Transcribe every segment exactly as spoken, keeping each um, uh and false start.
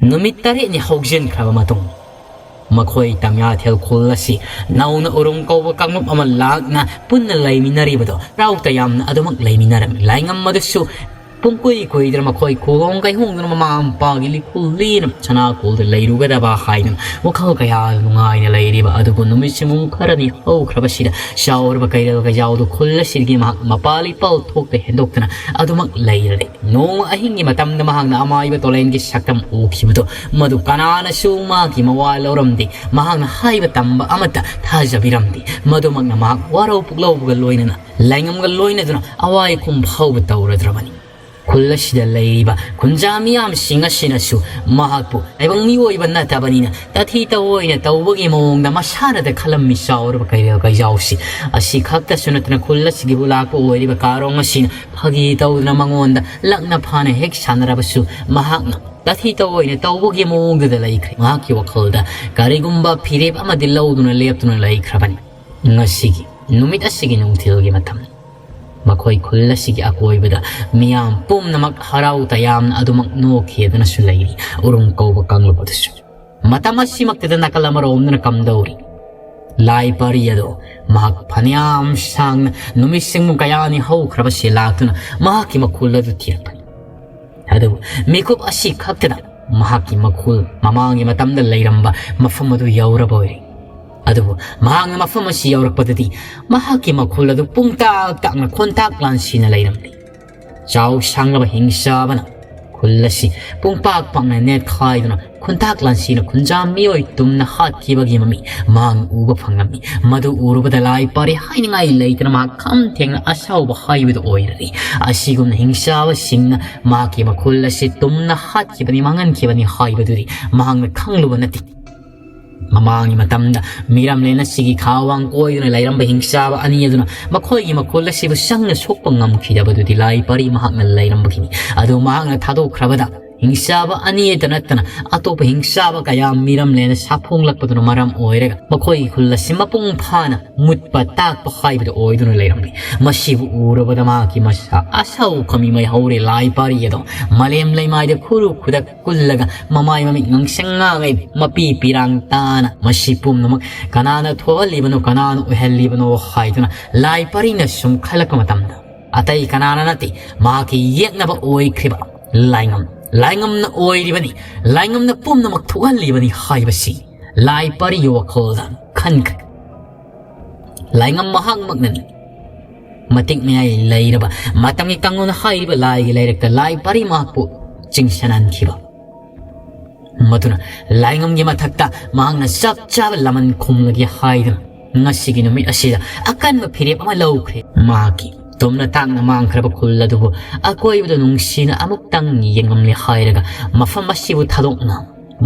ꯅꯨꯃꯤꯠ ꯇꯔꯦꯠꯅꯤ ꯍꯧꯖꯤꯟꯈ꯭ꯔꯕ ꯃꯇꯨꯡ, ꯃꯈꯣꯏ ꯇꯝꯌꯥꯊꯦꯜ ꯈꯨꯜ ꯑꯁꯤ ꯅꯧꯅ ꯎꯔꯨꯝ ꯀꯧꯕ ꯀꯥꯡꯂꯨꯞ ꯑꯃ ꯂꯥꯛꯅ ꯄꯨꯟꯅ ꯂꯩꯃꯤꯟꯅꯔꯤꯕꯗꯣ ꯍꯔꯥꯎ ꯇꯌꯥꯝꯅ ꯑꯗꯨꯃꯛ ꯂꯩꯃꯤꯟꯅꯔꯝꯃꯤ꯫ ꯂꯥꯏꯉꯝ ꯑꯗꯨꯁꯨ ꯄꯨꯡꯀꯨꯏ ꯀꯨꯏꯗꯅ ꯃꯈꯣꯏ ꯈꯨꯍꯣꯡ ꯀꯩꯍꯣꯡꯗꯨꯅ ꯃꯃꯥ ꯃꯄꯥꯒꯤ ꯂꯤꯈꯨꯜ ꯂꯤꯅ ꯁꯅꯥ ꯀꯣꯜꯗ ꯂꯩꯔꯨꯒꯗꯕ ꯍꯥꯏꯗꯨꯅ ꯋꯥꯈꯜ ꯀꯌꯥ ꯅꯨꯡꯉꯥꯏꯅ ꯂꯩꯔꯤꯕ꯫ ꯑꯗꯨꯕꯨ ꯅꯨꯃꯤꯠ ꯁꯤꯃꯨꯡ ꯈꯔꯅꯤ ꯍꯧꯈ꯭ꯔꯕꯁꯤꯗ ꯆꯥꯎꯔꯕ ꯀꯩꯔꯦꯜ ꯀꯩꯖꯥꯎꯗꯨ ꯈꯨꯜ ꯑꯁꯤꯗꯒꯤ ꯃꯍꯥꯛ ꯃꯄꯥ ꯂꯤꯄꯥꯜ ꯊꯣꯛꯇ ꯍꯦꯟꯗꯣꯛꯇꯅ ꯑꯗꯨꯃꯛ ꯂꯩꯔꯦ꯫ ꯅꯣꯡꯃ ꯑꯍꯤꯡꯒꯤ ꯃꯇꯝꯗ ꯃꯍꯥꯛꯅ ꯑꯃꯥꯏꯕ ꯇꯣꯂꯦꯟꯒꯤ ꯁꯛꯇꯝ ꯎꯈꯤꯕꯗꯨ ꯃꯗꯨ ꯀꯅꯥꯅꯁꯨ ꯃꯍꯥꯛꯀꯤ ꯃꯋꯥ ꯂꯧꯔꯝꯗꯦ꯫ ꯃꯍꯥꯛꯅ ꯍꯥꯏꯕ ꯇꯝꯕ ꯑꯃꯠꯇ ꯊꯥꯖꯕꯤꯔꯝꯗꯦ꯫ ꯃꯗꯨꯃꯛꯅ ꯃꯍꯥꯛ ꯋꯥꯔꯧ ꯄꯨꯛꯂꯧꯕꯒ ꯂꯣꯏꯅꯅ ꯂꯥꯏꯉꯝꯒ ꯂꯣꯏꯅꯗꯨꯅ ꯑꯋꯥꯏ ꯈꯨꯝ ꯐꯥꯎꯕ ꯇꯧꯔꯗ꯭ꯔꯕꯅꯤ꯫ ꯈꯨꯜ ꯑꯁꯤꯗ ꯂꯩꯔꯤꯕ ꯈꯨꯟꯖꯥ ꯃꯤꯌꯥꯝꯁꯤꯡ ꯑꯁꯤꯅꯁꯨ ꯃꯍꯥꯛꯄꯨ ꯇꯥꯏꯕꯪ ꯃꯤꯑꯣꯏꯕ ꯅꯠꯇꯕꯅꯤꯅ ꯇꯥꯊꯤ ꯇꯑꯣꯏꯅ ꯇꯧꯕꯒꯤ ꯃꯑꯣꯡꯗ ꯃꯁꯥꯅꯗ ꯈꯜꯂꯝꯃꯤ꯫ ꯆꯥꯎꯔꯕ ꯀꯩꯔꯦꯜ ꯀꯩꯖꯥꯎꯁꯤ ꯑꯁꯤ ꯈꯛꯇꯁꯨ ꯅꯠꯇꯅ ꯈꯨꯜ ꯑꯁꯤꯒꯤꯕꯨ ꯂꯥꯛꯄ ꯑꯣꯏꯔꯤꯕ ꯀꯥꯔꯣꯡ ꯑꯁꯤꯅ ꯐꯥꯒꯤ ꯇꯧꯗꯨꯅ ꯃꯉꯣꯟꯗ ꯂꯛꯅ ꯐꯥꯅ ꯍꯦꯛ ꯁꯥꯟꯅꯔꯕꯁꯨ ꯃꯍꯥꯛꯅ ꯇꯥꯊꯤ ꯇꯑꯣꯏꯅ ꯇꯧꯕꯒꯤ ꯃꯑꯣꯡꯗꯨꯗ ꯂꯩꯈ꯭ꯔꯦ꯫ ꯃꯍꯥꯛꯀꯤ ꯋꯥꯈꯜꯗ ꯀꯔꯤꯒꯨꯝꯕ ꯐꯤꯔꯦꯞ ꯑꯃꯗꯤ ꯂꯧꯗꯨꯅ ꯂꯦꯞꯇꯨꯅ ꯂꯩꯈ꯭ꯔꯕꯅꯤ꯫ ꯉꯁꯤꯒꯤ ꯅꯨꯃꯤꯠ ꯑꯁꯤꯒꯤ ꯅꯨꯡꯊꯤꯜꯒꯤ ꯃꯇꯝ ꯃꯈꯣꯏ ꯈꯨꯜ ꯑꯁꯤꯒꯤ ꯑꯀꯣꯏꯕꯗ ꯃꯤꯌꯥꯝ ꯄꯨꯝꯅꯃꯛ ꯍꯔꯥꯎ ꯇꯌꯥꯝꯅ ꯑꯗꯨꯃꯛ ꯅꯣꯛꯈꯤꯗꯨꯅꯁꯨ ꯂꯩꯔꯤ꯫ ꯎꯔꯨꯝ ꯀꯧꯕ ꯀꯥꯡꯂꯨꯞ ꯑꯗꯨꯁꯨ ꯃꯇꯝ ꯑꯁꯤꯃꯛꯇꯗ ꯅꯥꯀꯜ ꯑꯃꯔꯣꯝꯗꯅ ꯀꯝꯗꯧꯔꯤ? ꯂꯥꯏ ꯄꯥꯔꯤ ꯑꯗꯣ ꯃꯍꯥꯛ ꯐꯅꯌꯥꯝ ꯁꯥꯡꯅ ꯅꯨꯃꯤꯠ ꯁꯤꯡꯃꯨ ꯀꯌꯥꯅꯤ ꯍꯧꯈ꯭ꯔꯕꯁꯤ ꯂꯥꯛꯇꯨꯅ ꯃꯍꯥꯛꯀꯤ ꯃꯈꯨꯜ ꯑꯗꯨ ꯊꯤꯔꯛꯄꯅꯤ꯫ ꯑꯗꯨꯕꯨ ꯃꯤꯀꯨꯞ ꯑꯁꯤ ꯈꯛꯇꯗ ꯃꯍꯥꯛꯀꯤ ꯃꯈꯨꯜ ꯃꯃꯥꯡꯒꯤ ꯃꯇꯝꯗ ꯂꯩꯔꯝꯕ ꯃꯐꯝ ꯑꯗꯨ ꯌꯧꯔꯕ ꯑꯣꯏꯔꯦ꯫ ꯑꯗꯨꯕꯨ ꯃꯍꯥꯛꯅ ꯃꯐꯝ ꯑꯁꯤ ꯌꯧꯔꯛꯄꯗꯗꯤ ꯃꯍꯥꯛꯀꯤ ꯃꯈꯨꯜ ꯑꯗꯨ ꯄꯨꯡꯇꯥꯛ ꯇꯥꯛꯅ ꯈꯣꯟꯊꯥꯛ ꯂꯥꯟꯁꯤꯅ ꯂꯩꯔꯝꯂꯤ꯫ ꯆꯥꯎ ꯁꯥꯡꯂꯕ ꯍꯤꯡꯆꯥꯕꯅ ꯈꯨꯜ ꯑꯁꯤ ꯄꯨꯡꯄꯥꯛ ꯄꯥꯛꯅ ꯅꯦꯠꯈꯥꯏꯗꯨꯅ ꯈꯨꯟꯇꯥꯛ ꯂꯥꯟꯁꯤꯅ ꯈꯨꯟꯖꯥ ꯃꯤꯑꯣꯏ ꯇꯨꯝꯅ ꯍꯥꯠꯈꯤꯕꯒꯤ ꯃꯃꯤ ꯃꯍꯥꯛꯅ ꯎꯕ ꯐꯪꯂꯝꯃꯤ꯫ ꯃꯗꯨ ꯎꯔꯨꯕꯗ ꯂꯥꯏ ꯄꯥꯔꯤ ꯍꯥꯏꯅꯤꯡꯉꯥꯏ ꯂꯩꯇꯅ ꯃꯍꯥꯛ ꯈꯝ ꯊꯦꯡꯅ ꯑꯁꯥꯎꯕ ꯍꯥꯏꯕꯗꯨ ꯑꯣꯏꯔꯔꯤ꯫ ꯑꯁꯤꯒꯨꯝꯅ ꯍꯤꯡꯆꯥꯕꯁꯤꯡꯅ ꯃꯍꯥꯛꯀꯤ ꯃꯈꯨꯜ ꯑꯁꯤ ꯇꯨꯝꯅ ꯍꯥꯠꯈꯤꯕꯅꯤ, ꯃꯥꯡꯍꯟꯈꯤꯕꯅꯤ ꯍꯥꯏꯕꯗꯨꯗꯤ ꯃꯍꯥꯛꯅ ꯈꯪꯂꯨꯕ ꯅꯠꯇꯦ꯫ ꯃꯃꯥꯡꯒꯤ ꯃꯇꯝꯗ ꯃꯤꯔꯝꯂꯦꯟ ꯑꯁꯤꯒꯤ ꯈꯥꯋꯥꯡ ꯀꯣꯏꯗꯨꯅ ꯂꯩꯔꯝꯕ ꯍꯤꯡꯆꯥꯕ ꯑꯅꯤ ꯑꯗꯨꯅ ꯃꯈꯣꯏꯒꯤ ꯃꯈꯨꯜ ꯑꯁꯤꯕꯨ ꯆꯪꯅ ꯁꯣꯛꯄ ꯉꯝꯈꯤꯗꯕꯗꯨꯗꯤ ꯂꯥꯏ ꯄꯥꯔꯤ ꯃꯍꯥꯛꯅ ꯂꯩꯔꯝꯕꯒꯤꯅꯤ꯫ ꯑꯗꯨ ꯃꯍꯥꯛꯅ ꯊꯥꯗꯣꯛꯈ꯭ꯔꯕꯗ ꯍꯤꯡꯆꯥꯕ ꯑꯅꯤꯇ ꯅꯠꯇꯅ ꯑꯇꯣꯞꯄ ꯍꯤꯡꯆꯥꯕ ꯀꯌꯥ ꯃꯤꯔꯝꯂꯦꯟꯗ ꯁꯥꯐꯣꯡꯂꯛꯄꯗꯨꯅ ꯃꯔꯝ ꯑꯣꯏꯔꯒ ꯃꯈꯣꯏꯒꯤ ꯈꯨꯜ ꯑꯁꯤ ꯃꯄꯨꯡ ꯐꯥꯅ ꯃꯨꯠꯄ ꯇꯥꯛꯄ ꯍꯥꯏꯕꯗꯨ ꯑꯣꯏꯗꯨꯅ ꯂꯩꯔꯝꯂꯤ꯫ ꯃꯁꯤꯕꯨ ꯎꯔꯕꯗ ꯃꯍꯥꯛꯀꯤ ꯃꯁꯥ ꯑꯁꯧ ꯈꯃꯤ ꯃꯩ ꯍꯧꯔꯦ꯫ ꯂꯥꯏ ꯄꯥꯔꯤ ꯑꯗꯣ ꯃꯂꯦꯝ ꯂꯩꯃꯥꯏꯗ ꯈꯨꯔꯨ ꯈꯨꯗꯛ ꯀꯨꯜꯂꯒ ꯃꯃꯥꯏ ꯃꯃꯤꯠ ꯉꯥꯡꯁꯪ ꯉꯥꯡꯉꯩ ꯃꯄꯤ ꯄꯤꯔꯥꯡ ꯇꯥꯅ ꯃꯁꯤ ꯄꯨꯝꯅꯃꯛ ꯀꯅꯥꯅ ꯊꯣꯛꯍꯜꯂꯤꯕꯅꯣ, ꯀꯅꯥꯅ ꯑꯣꯏꯍꯜꯂꯤꯕꯅꯣ ꯍꯥꯏꯗꯨꯅ ꯂꯥꯏ ꯄꯔꯤꯅ ꯁꯨꯝ ꯈꯜꯂꯛꯄ ꯃꯇꯝꯗ ꯑꯇꯩ ꯀꯅꯥꯅ ꯅꯠꯇꯦ, ꯃꯍꯥꯛꯀꯤ ꯌꯦꯛꯅꯕ ꯑꯣꯏꯈ꯭ꯔꯤꯕ ꯂꯥꯏꯉꯝ, ꯂꯥꯏꯉꯝꯅ ꯑꯣꯏꯔꯤꯕꯅꯤ, ꯂꯥꯏꯉꯝꯅ ꯄꯨꯝꯅꯃꯛ ꯊꯣꯛꯍꯜꯂꯤꯕꯅꯤ ꯍꯥꯏꯕꯁꯤ ꯂꯥꯏ ꯄꯔꯤꯒꯤ ꯋꯥꯈꯜꯗ ꯈꯟꯈ꯭ꯔꯦ꯫ ꯂꯥꯏꯉꯝ ꯃꯍꯥꯛꯃꯛꯅꯅꯤ ꯃꯇꯤꯛ ꯃꯌꯥꯏ ꯂꯩꯔꯕ ꯃꯇꯝꯒꯤ ꯀꯥꯡꯂꯣꯟ ꯍꯥꯏꯔꯤꯕ ꯂꯥꯏꯒꯤ ꯂꯥꯏꯔꯛꯇ ꯂꯥꯏ ꯄꯔꯤ ꯃꯍꯥꯛꯄꯨ ꯆꯤꯡꯁꯤꯟꯍꯟꯈꯤꯕ꯫ ꯃꯗꯨꯅ ꯂꯥꯏꯉꯝꯒꯤ ꯃꯊꯛꯇ ꯃꯍꯥꯛꯅ ꯆꯞ ꯆꯥꯕ ꯂꯃꯟ ꯈꯨꯝꯂꯒꯦ ꯍꯥꯏꯗꯨꯅ ꯉꯁꯤꯒꯤ ꯅꯨꯃꯤꯠ ꯑꯁꯤꯗ ꯑꯀꯟꯕ ꯐꯤꯔꯦꯞ ꯑꯃ ꯂꯧꯈ꯭ꯔꯦ꯫ ꯃꯍꯥꯛꯀꯤ ꯇꯨꯝꯅ ꯇꯥꯛꯅ ꯃꯥꯡꯈ꯭ꯔꯕ ꯈꯨꯜ ꯑꯗꯨꯕꯨ ꯑꯀꯣꯏꯕꯗ ꯅꯨꯡꯁꯤꯅ ꯑꯃꯨꯛꯇꯪ ꯌꯦꯡꯂꯝꯂꯦ ꯍꯥꯏꯔꯒ ꯃꯐꯝ ꯑꯁꯤꯕꯨ ꯊꯥꯗꯣꯛꯅ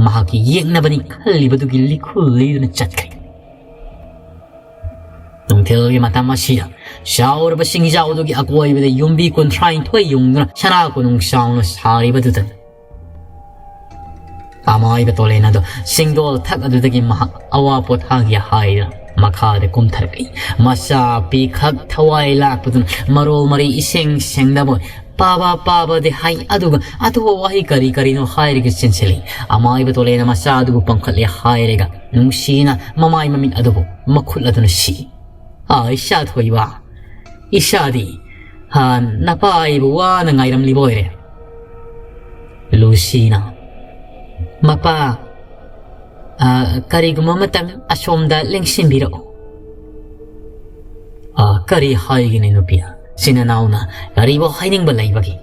ꯃꯍꯥꯛꯀꯤ ꯌꯦꯛꯅꯕꯅꯤ ꯈꯜꯂꯤꯕꯗꯨꯒꯤ ꯂꯤꯈꯨꯜ ꯂꯤꯗꯨꯅ ꯆꯠꯈ꯭ꯔꯦ꯫ ꯅꯨꯡꯊꯤꯜꯒꯤ ꯃꯇꯝ ꯑꯁꯤꯗ ꯆꯥꯎꯔꯕ ꯆꯤꯡꯖꯥꯎꯗꯨꯒꯤ ꯑꯀꯣꯏꯕꯗ ꯌꯨꯝꯕꯤ ꯀꯨꯟꯊ꯭ꯔꯥꯅꯤꯊꯣꯏ ꯌꯨꯡꯗꯨꯅ ꯁꯅꯥ ꯀꯣꯅꯨꯡ ꯆꯥꯎꯅ ꯁꯥꯔꯤꯕꯗꯨꯗ ꯑꯃꯥꯏꯕ ꯇꯣꯂꯦꯟ ꯑꯗꯨ ꯆꯤꯡꯗꯣꯜ ꯊꯛ ꯑꯗꯨꯗꯒꯤ ꯃꯍꯥꯛ ꯑꯋꯥ ꯄꯣꯊꯥꯒꯦ ꯍꯥꯏꯗꯨꯅ ꯃꯈꯥꯗ ꯀꯨꯝꯊꯔꯛꯏ꯫ ꯃꯆꯥ ꯄꯤꯈꯛ ꯊꯋꯥꯏ ꯂꯥꯛꯄꯗꯨꯅ ꯃꯔꯣꯜ ꯃꯔꯤ ꯏꯁꯦꯡ ꯁꯦꯡꯗꯕ ꯄꯥꯕ ꯄꯥꯕꯗꯤ ꯍꯥꯏ, ꯑꯗꯨꯒ ꯑꯇꯣꯞꯄ ꯋꯥꯍꯩ ꯀꯔꯤ ꯀꯔꯤꯅꯣ ꯍꯥꯏꯔꯒ ꯆꯦꯟꯁꯤꯜꯂꯤ꯫ ꯑꯃꯥꯏꯕ ꯇꯣꯂꯦꯟꯅ ꯃꯆꯥ ꯑꯗꯨꯕꯨ ꯄꯥꯡꯈꯠꯂꯦ ꯍꯥꯏꯔꯒ ꯅꯨꯡꯁꯤꯅ ꯃꯃꯥꯏ ꯃꯃꯤꯠ ꯑꯗꯨꯕꯨ ꯃꯈꯨꯠ ꯑꯗꯨꯅ ꯁꯤ꯫ "ꯑꯥ, ꯏꯆꯥ ꯊꯣꯏꯕ, ꯏꯆꯥꯗꯤ, ꯍꯥ, ꯅꯄꯥ ꯑꯩꯕꯨ ꯋꯥꯅ ꯉꯥꯏꯔꯝꯂꯤꯕ ꯑꯣꯏꯔꯦ꯫" ꯂꯨꯁꯤꯅ, "ꯃꯄꯥ, ꯑꯥ, ꯀꯔꯤꯒꯨꯝꯕ ꯑꯃꯇꯪ ꯑꯁꯣꯝꯗ ꯂꯦꯡꯁꯤꯟꯕꯤꯔꯛꯎ꯫" "ꯑꯥ, ꯀꯔꯤ ꯍꯥꯏꯒꯅꯤ ꯅꯨꯄꯤ? ꯏꯆꯤꯟ ꯏꯅꯥꯎꯅ ꯀꯔꯤꯕꯨ ꯍꯥꯏꯅꯤꯡꯕ ꯂꯩꯕꯒꯦ?"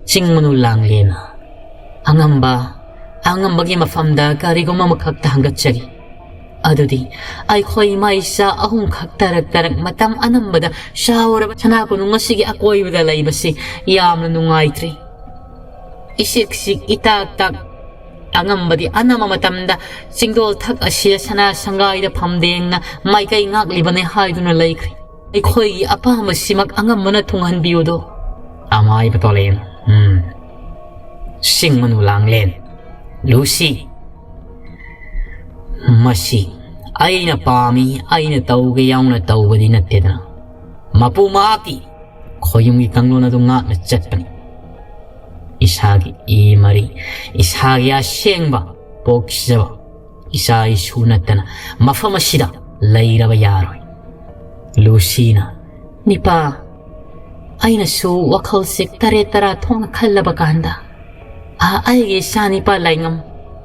ꯆꯤꯡ ꯃꯅꯨ ꯂꯥꯡꯂꯦꯅ ꯑꯉꯝꯕ, ꯑꯉꯝꯕꯒꯤ ꯃꯐꯝꯗ ꯀꯔꯤꯒꯨꯝꯕ ꯑꯃꯈꯛꯇ ꯍꯪꯒꯠꯆꯔꯤ꯫ ꯑꯗꯨꯗꯤ ꯑꯩꯈꯣꯏ ꯏꯃꯥ ꯏꯆꯥ ꯑꯍꯨꯝꯈꯛ ꯇꯔꯛ ꯇꯔꯛ ꯃꯇꯝ ꯑꯅꯝꯕꯗ ꯆꯥꯎꯔꯕ ꯁꯅꯥ ꯀꯣꯅꯨꯡ ꯑꯁꯤꯒꯤ ꯑꯀꯣꯏꯕꯗ ꯂꯩꯕꯁꯤ ꯌꯥꯝꯅ ꯅꯨꯡꯉꯥꯏꯇ꯭ꯔꯦ꯫ ꯏꯁꯤꯛ ꯁꯤꯛ ꯏꯇꯥꯛ ꯇꯥꯛ ꯑꯉꯝꯕꯗꯤ ꯑꯅꯝꯕ ꯃꯇꯝꯗ ꯆꯤꯡꯗꯣꯜ ꯊꯛ ꯑꯁꯤꯗ ꯁꯅꯥ ꯁꯪꯒꯥꯏꯗ ꯐꯝꯗꯦꯡꯅ ꯃꯥꯏꯀꯩ ꯉꯥꯛꯂꯤꯕꯅꯦ ꯍꯥꯏꯗꯨꯅ ꯂꯩꯈ꯭ꯔꯦ꯫ ꯑꯩꯈꯣꯏꯒꯤ ꯑꯄꯥꯝꯕꯁꯤꯃꯛ ꯑꯉꯝꯕꯅ ꯊꯨꯡꯍꯟꯕꯤꯌꯨꯗꯣ꯫ ꯑꯃꯥꯏꯕ ꯇꯣꯂꯦꯟ, ꯎꯝ꯫ ꯁꯤꯡꯃꯅꯨ ꯂꯥꯡꯂꯦꯟ, ꯂꯨꯁꯤ, ꯃꯁꯤ ꯑꯩꯅ ꯄꯥꯝꯃꯤ, ꯑꯩꯅ ꯇꯧꯒꯦ ꯌꯥꯎꯅ ꯇꯧꯕꯗꯤ ꯅꯠꯇꯦꯗꯅ꯫ ꯃꯄꯨ ꯃꯍꯥꯛꯀꯤ ꯈꯣꯌꯨꯝꯒꯤ ꯀꯥꯡꯂꯣꯟ ꯑꯗꯨ ꯉꯥꯛꯅ ꯆꯠꯄꯅꯤ꯫ ꯏꯁꯥꯒꯤ ꯏ ꯃꯔꯤ, ꯏꯁꯥꯒꯤ ꯑꯁꯦꯡꯕ ꯄꯣꯛꯆꯕ ꯏꯆꯥ ꯏꯁꯨ ꯅꯠꯇꯅ ꯃꯐꯝ ꯑꯁꯤꯗ ꯂꯩꯔꯕ ꯌꯥꯔꯣꯏ꯫ ꯂꯨꯁꯤꯅ, "ꯅꯤꯄꯥ, ꯑꯩꯅꯁꯨ ꯋꯥꯈꯜꯁꯦ ꯇꯔꯦꯠ ꯇꯔꯥ ꯊꯣꯛꯅ ꯈꯜꯂꯕ ꯀꯥꯟꯗ, ꯑꯥ, ꯑꯩꯒꯤ ꯏꯆꯥ ꯅꯤꯄꯥ ꯂꯥꯏꯉꯝ,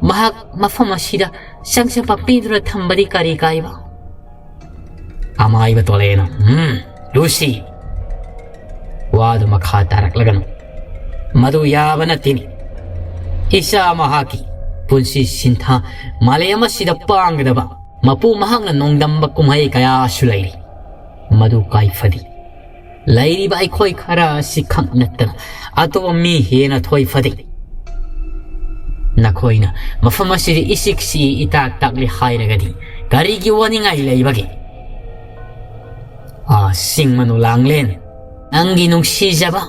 ꯃꯍꯥꯛ ꯃꯐꯝ ꯑꯁꯤꯗ ꯆꯪꯖꯕ ꯄꯤꯗꯨꯅ ꯊꯝꯕꯗꯤ ꯀꯔꯤ ꯀꯥꯏꯕ?" ꯑꯃꯥꯏꯕ ꯇꯣꯂꯦꯅ, "ꯎꯝ, ꯂꯨꯁꯤ, ꯋꯥꯗꯨ ꯃꯈꯥ ꯇꯥꯔꯛꯂꯒꯅꯨ꯫ ꯃꯗꯨ ꯌꯥꯕ ꯅꯠꯇꯦꯅꯤ꯫ ꯏꯆꯥ ꯃꯍꯥꯛꯀꯤ ꯄꯨꯟꯁꯤ ꯁꯤꯟꯊꯥ ꯃꯥꯂꯦꯝ ꯑꯁꯤꯗ ꯄꯥꯡꯒꯗꯕ ꯃꯄꯨ ꯃꯍꯥꯛꯅ ꯅꯣꯡꯗꯝꯕ ꯀꯨꯝꯍꯩ ꯀꯌꯥꯁꯨ ꯂꯩꯔꯤ꯫ ꯃꯗꯨ ꯀꯥꯏꯐꯗꯦ꯫ ꯂꯩꯔꯤꯕ ꯑꯩꯈꯣꯏ ꯈꯔ ꯑꯁꯤ ꯈꯛ ꯅꯠꯇꯅ ꯑꯇꯣꯞꯄ ꯃꯤ ꯍꯦꯟꯅ ꯊꯣꯏꯐꯗꯦ꯫ ꯅꯈꯣꯏꯅ ꯃꯐꯝ ꯑꯁꯤꯗ ꯏꯆꯤꯛ ꯆꯤꯛꯏ ꯏꯇꯥꯛ ꯇꯥꯛꯂꯤ ꯍꯥꯏꯔꯒꯗꯤ ꯀꯔꯤꯒꯤ ꯋꯥꯅꯤꯡꯉꯥꯏ ꯂꯩꯕꯒꯦ?" "ꯑꯥ, ꯁꯤꯡꯃꯅꯨ ꯂꯥꯡꯂꯦꯟ, ꯅꯪꯒꯤ ꯅꯨꯡꯁꯤꯖꯕ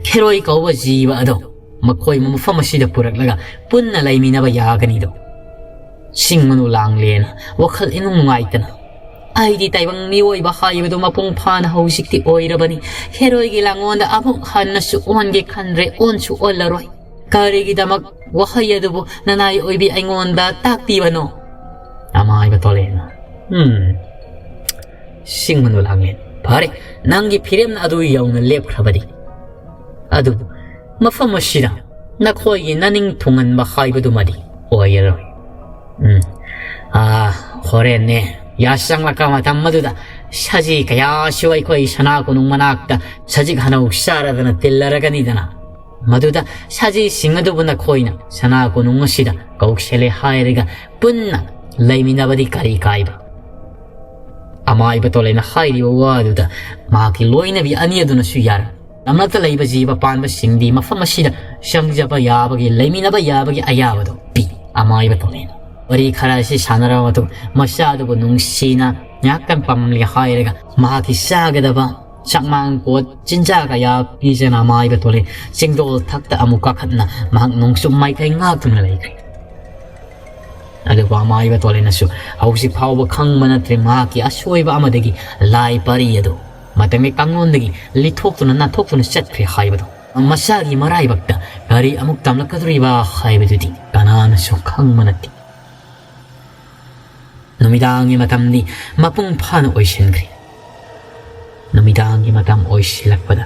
ꯈꯦꯔꯣꯏ ꯀꯧꯕ ꯖꯤꯕ ꯑꯗꯣ ꯃꯈꯣꯏ ꯃꯐꯝ ꯑꯁꯤꯗ ꯄꯨꯔꯛꯂꯒ ꯄꯨꯟꯅ ꯂꯩꯃꯤꯟꯅꯕ ꯌꯥꯒꯅꯤꯗꯣ?" ꯁꯤꯡꯃꯅꯨ ꯂꯥꯡꯂꯦꯟ ꯋꯥꯈꯜ ꯏꯅꯨꯡ ꯅꯨꯡꯉꯥꯏꯇꯅ, "ꯑꯩꯗꯤ ꯇꯥꯏꯕꯪ ꯃꯤꯑꯣꯏꯕ ꯍꯥꯏꯕꯗꯨ ꯃꯄꯨꯡ ꯐꯥꯅ ꯍꯧꯖꯤꯛꯇꯤ ꯑꯣꯏꯔꯕꯅꯤ꯫ ꯍꯦꯔꯣꯏꯒꯤ ꯂꯥꯡꯉꯣꯟꯗ ꯑꯃꯨꯛ ꯍꯟꯅꯁꯨ ꯑꯣꯟꯒꯦ ꯈꯟꯗ꯭ꯔꯦ, ꯑꯣꯟꯁꯨ ꯑꯣꯜꯂꯔꯣꯏ꯫ ꯀꯔꯤꯒꯤꯗꯃꯛ ꯋꯥꯍꯩ ꯑꯗꯨꯕꯨ ꯅꯅꯥꯏ ꯑꯣꯏꯕꯤ ꯑꯩꯉꯣꯟꯗ ꯇꯥꯛꯄꯤꯕꯅꯣ?" ꯑꯃꯥꯏꯕ ꯇꯣꯂꯦꯅ, "ꯎꯝ, ꯁꯤꯡꯃꯅꯨ ꯂꯥꯡꯂꯦꯟ, ꯐꯔꯦ, ꯅꯪꯒꯤ ꯐꯤꯔꯦꯝ ꯑꯗꯨ ꯌꯧꯅ ꯂꯦꯞꯈ꯭ꯔꯕꯗꯤ꯫ ꯑꯗꯨꯕꯨ ꯃꯐꯝ ꯑꯁꯤꯗ ꯅꯈꯣꯏꯒꯤ ꯅꯅꯤꯡ ꯊꯨꯡꯍꯟꯕ ꯍꯥꯏꯕꯗꯨꯃꯗꯤ ꯑꯣꯏꯔꯔꯣꯏ꯫ ꯎꯝ, ꯑꯥ, ꯍꯣꯔꯦꯟꯅꯦ, ꯌꯥꯆꯪꯂꯛꯄ ꯃꯇꯝ ꯑꯗꯨꯗ ꯁꯖꯤ ꯀꯌꯥꯁꯨ ꯑꯩꯈꯣꯏ ꯁꯅꯥ ꯀꯣꯅꯨꯡ ꯃꯅꯥꯛꯇ ꯁꯖꯤꯛ ꯍꯅꯧ ꯆꯥꯔꯗꯅ ꯇꯤꯜꯂꯔꯒꯅꯤꯗꯅ꯫ ꯃꯗꯨꯗ ꯁꯖꯤꯁꯤꯡ ꯑꯗꯨꯕꯨ ꯅꯈꯣꯏꯅ ꯁꯅꯥ ꯀꯣꯅꯨꯡ ꯑꯁꯤꯗ ꯀꯧꯁꯜꯂꯦ ꯍꯥꯏꯔꯒ ꯄꯨꯟꯅ ꯂꯩꯃꯤꯟꯅꯕꯗꯤ ꯀꯔꯤ ꯀꯥꯏꯕ?" ꯑꯃꯥꯏꯕ ꯇꯣꯂꯦꯅ ꯍꯥꯏꯔꯤꯕ ꯋꯥꯗꯨꯗ ꯃꯍꯥꯛꯀꯤ ꯂꯣꯏꯅꯕꯤ ꯑꯅꯤ ꯑꯗꯨꯅꯁꯨ ꯌꯥꯔꯦ꯫ ꯂꯝꯂꯛꯇ ꯂꯩꯕ ꯖꯤꯕ ꯄꯥꯟꯕꯁꯤꯡꯗꯤ ꯃꯐꯝ ꯑꯁꯤꯗ ꯆꯪꯖꯕ ꯌꯥꯕꯒꯤ, ꯂꯩꯃꯤꯟꯅꯕ ꯌꯥꯕꯒꯤ ꯑꯌꯥꯕꯗꯨ ꯄꯤ꯫ ꯑꯃꯥꯏꯕ ꯇꯣꯂꯦꯅ ꯋꯥꯔꯤ ꯈꯔ ꯑꯁꯤ ꯁꯥꯟꯅꯔꯕ ꯃꯇꯨꯡ ꯃꯆꯥꯗꯨꯕꯨ ꯅꯨꯡꯁꯤꯅ ꯉꯥꯏꯍꯥꯛꯇꯪ ꯄꯥꯝꯂꯦ ꯍꯥꯏꯔꯒ ꯃꯍꯥꯛꯀꯤ ꯆꯥꯒꯗꯕ ꯆꯥꯛꯃꯥꯡ ꯀꯣꯠ ꯆꯤꯟꯖꯥꯛ ꯀꯌꯥ ꯄꯤꯖꯅ ꯑꯃꯥꯏꯕ ꯇꯣꯂꯦ ꯆꯤꯡꯗꯣꯜ ꯊꯛꯇ ꯑꯃꯨꯛ ꯀꯥꯈꯠꯅ ꯃꯍꯥꯛ ꯅꯣꯡꯆꯨꯞ ꯃꯥꯏꯀꯩ ꯉꯥꯛꯇꯨꯅ ꯂꯩꯈ꯭ꯔꯦ꯫ ꯑꯗꯨꯕꯨ ꯑꯃꯥꯏꯕ ꯇꯣꯂꯦꯅꯁꯨ ꯍꯧꯖꯤꯛ ꯐꯥꯎꯕ ꯈꯪꯕ ꯅꯠꯇ꯭ꯔꯦ ꯃꯍꯥꯛꯀꯤ ꯑꯁꯣꯏꯕ ꯑꯃꯗꯒꯤ ꯂꯥꯏ ꯄꯔꯤ ꯑꯗꯨ ꯃꯇꯝꯒꯤ ꯀꯥꯡꯂꯣꯟꯗꯒꯤ ꯂꯤꯊꯣꯛꯇꯨꯅ ꯅꯥꯊꯣꯛꯇꯨꯅ ꯆꯠꯈ꯭ꯔꯦ ꯍꯥꯏꯕꯗꯨ꯫ ꯃꯁꯥꯒꯤ ꯃꯔꯥꯏꯕꯛꯇ ꯀꯔꯤ ꯑꯃꯨꯛ ꯇꯝꯂꯛꯀꯗꯧꯔꯤꯕ ꯍꯥꯏꯕꯗꯨꯗꯤ ꯀꯅꯥꯅꯁꯨ ꯈꯪꯕ ꯅꯠꯇꯦ꯫ ꯅꯨꯃꯤꯗꯥꯡꯒꯤ ꯃꯇꯝꯗꯤ ꯃꯄꯨꯡ ꯐꯥꯅ ꯑꯣꯏꯁꯤꯟꯈ꯭ꯔꯦ꯫ ꯅꯨꯃꯤꯗꯥꯡꯒꯤ ꯃꯇꯝ ꯑꯣꯏꯁꯤꯜꯂꯛꯄꯗ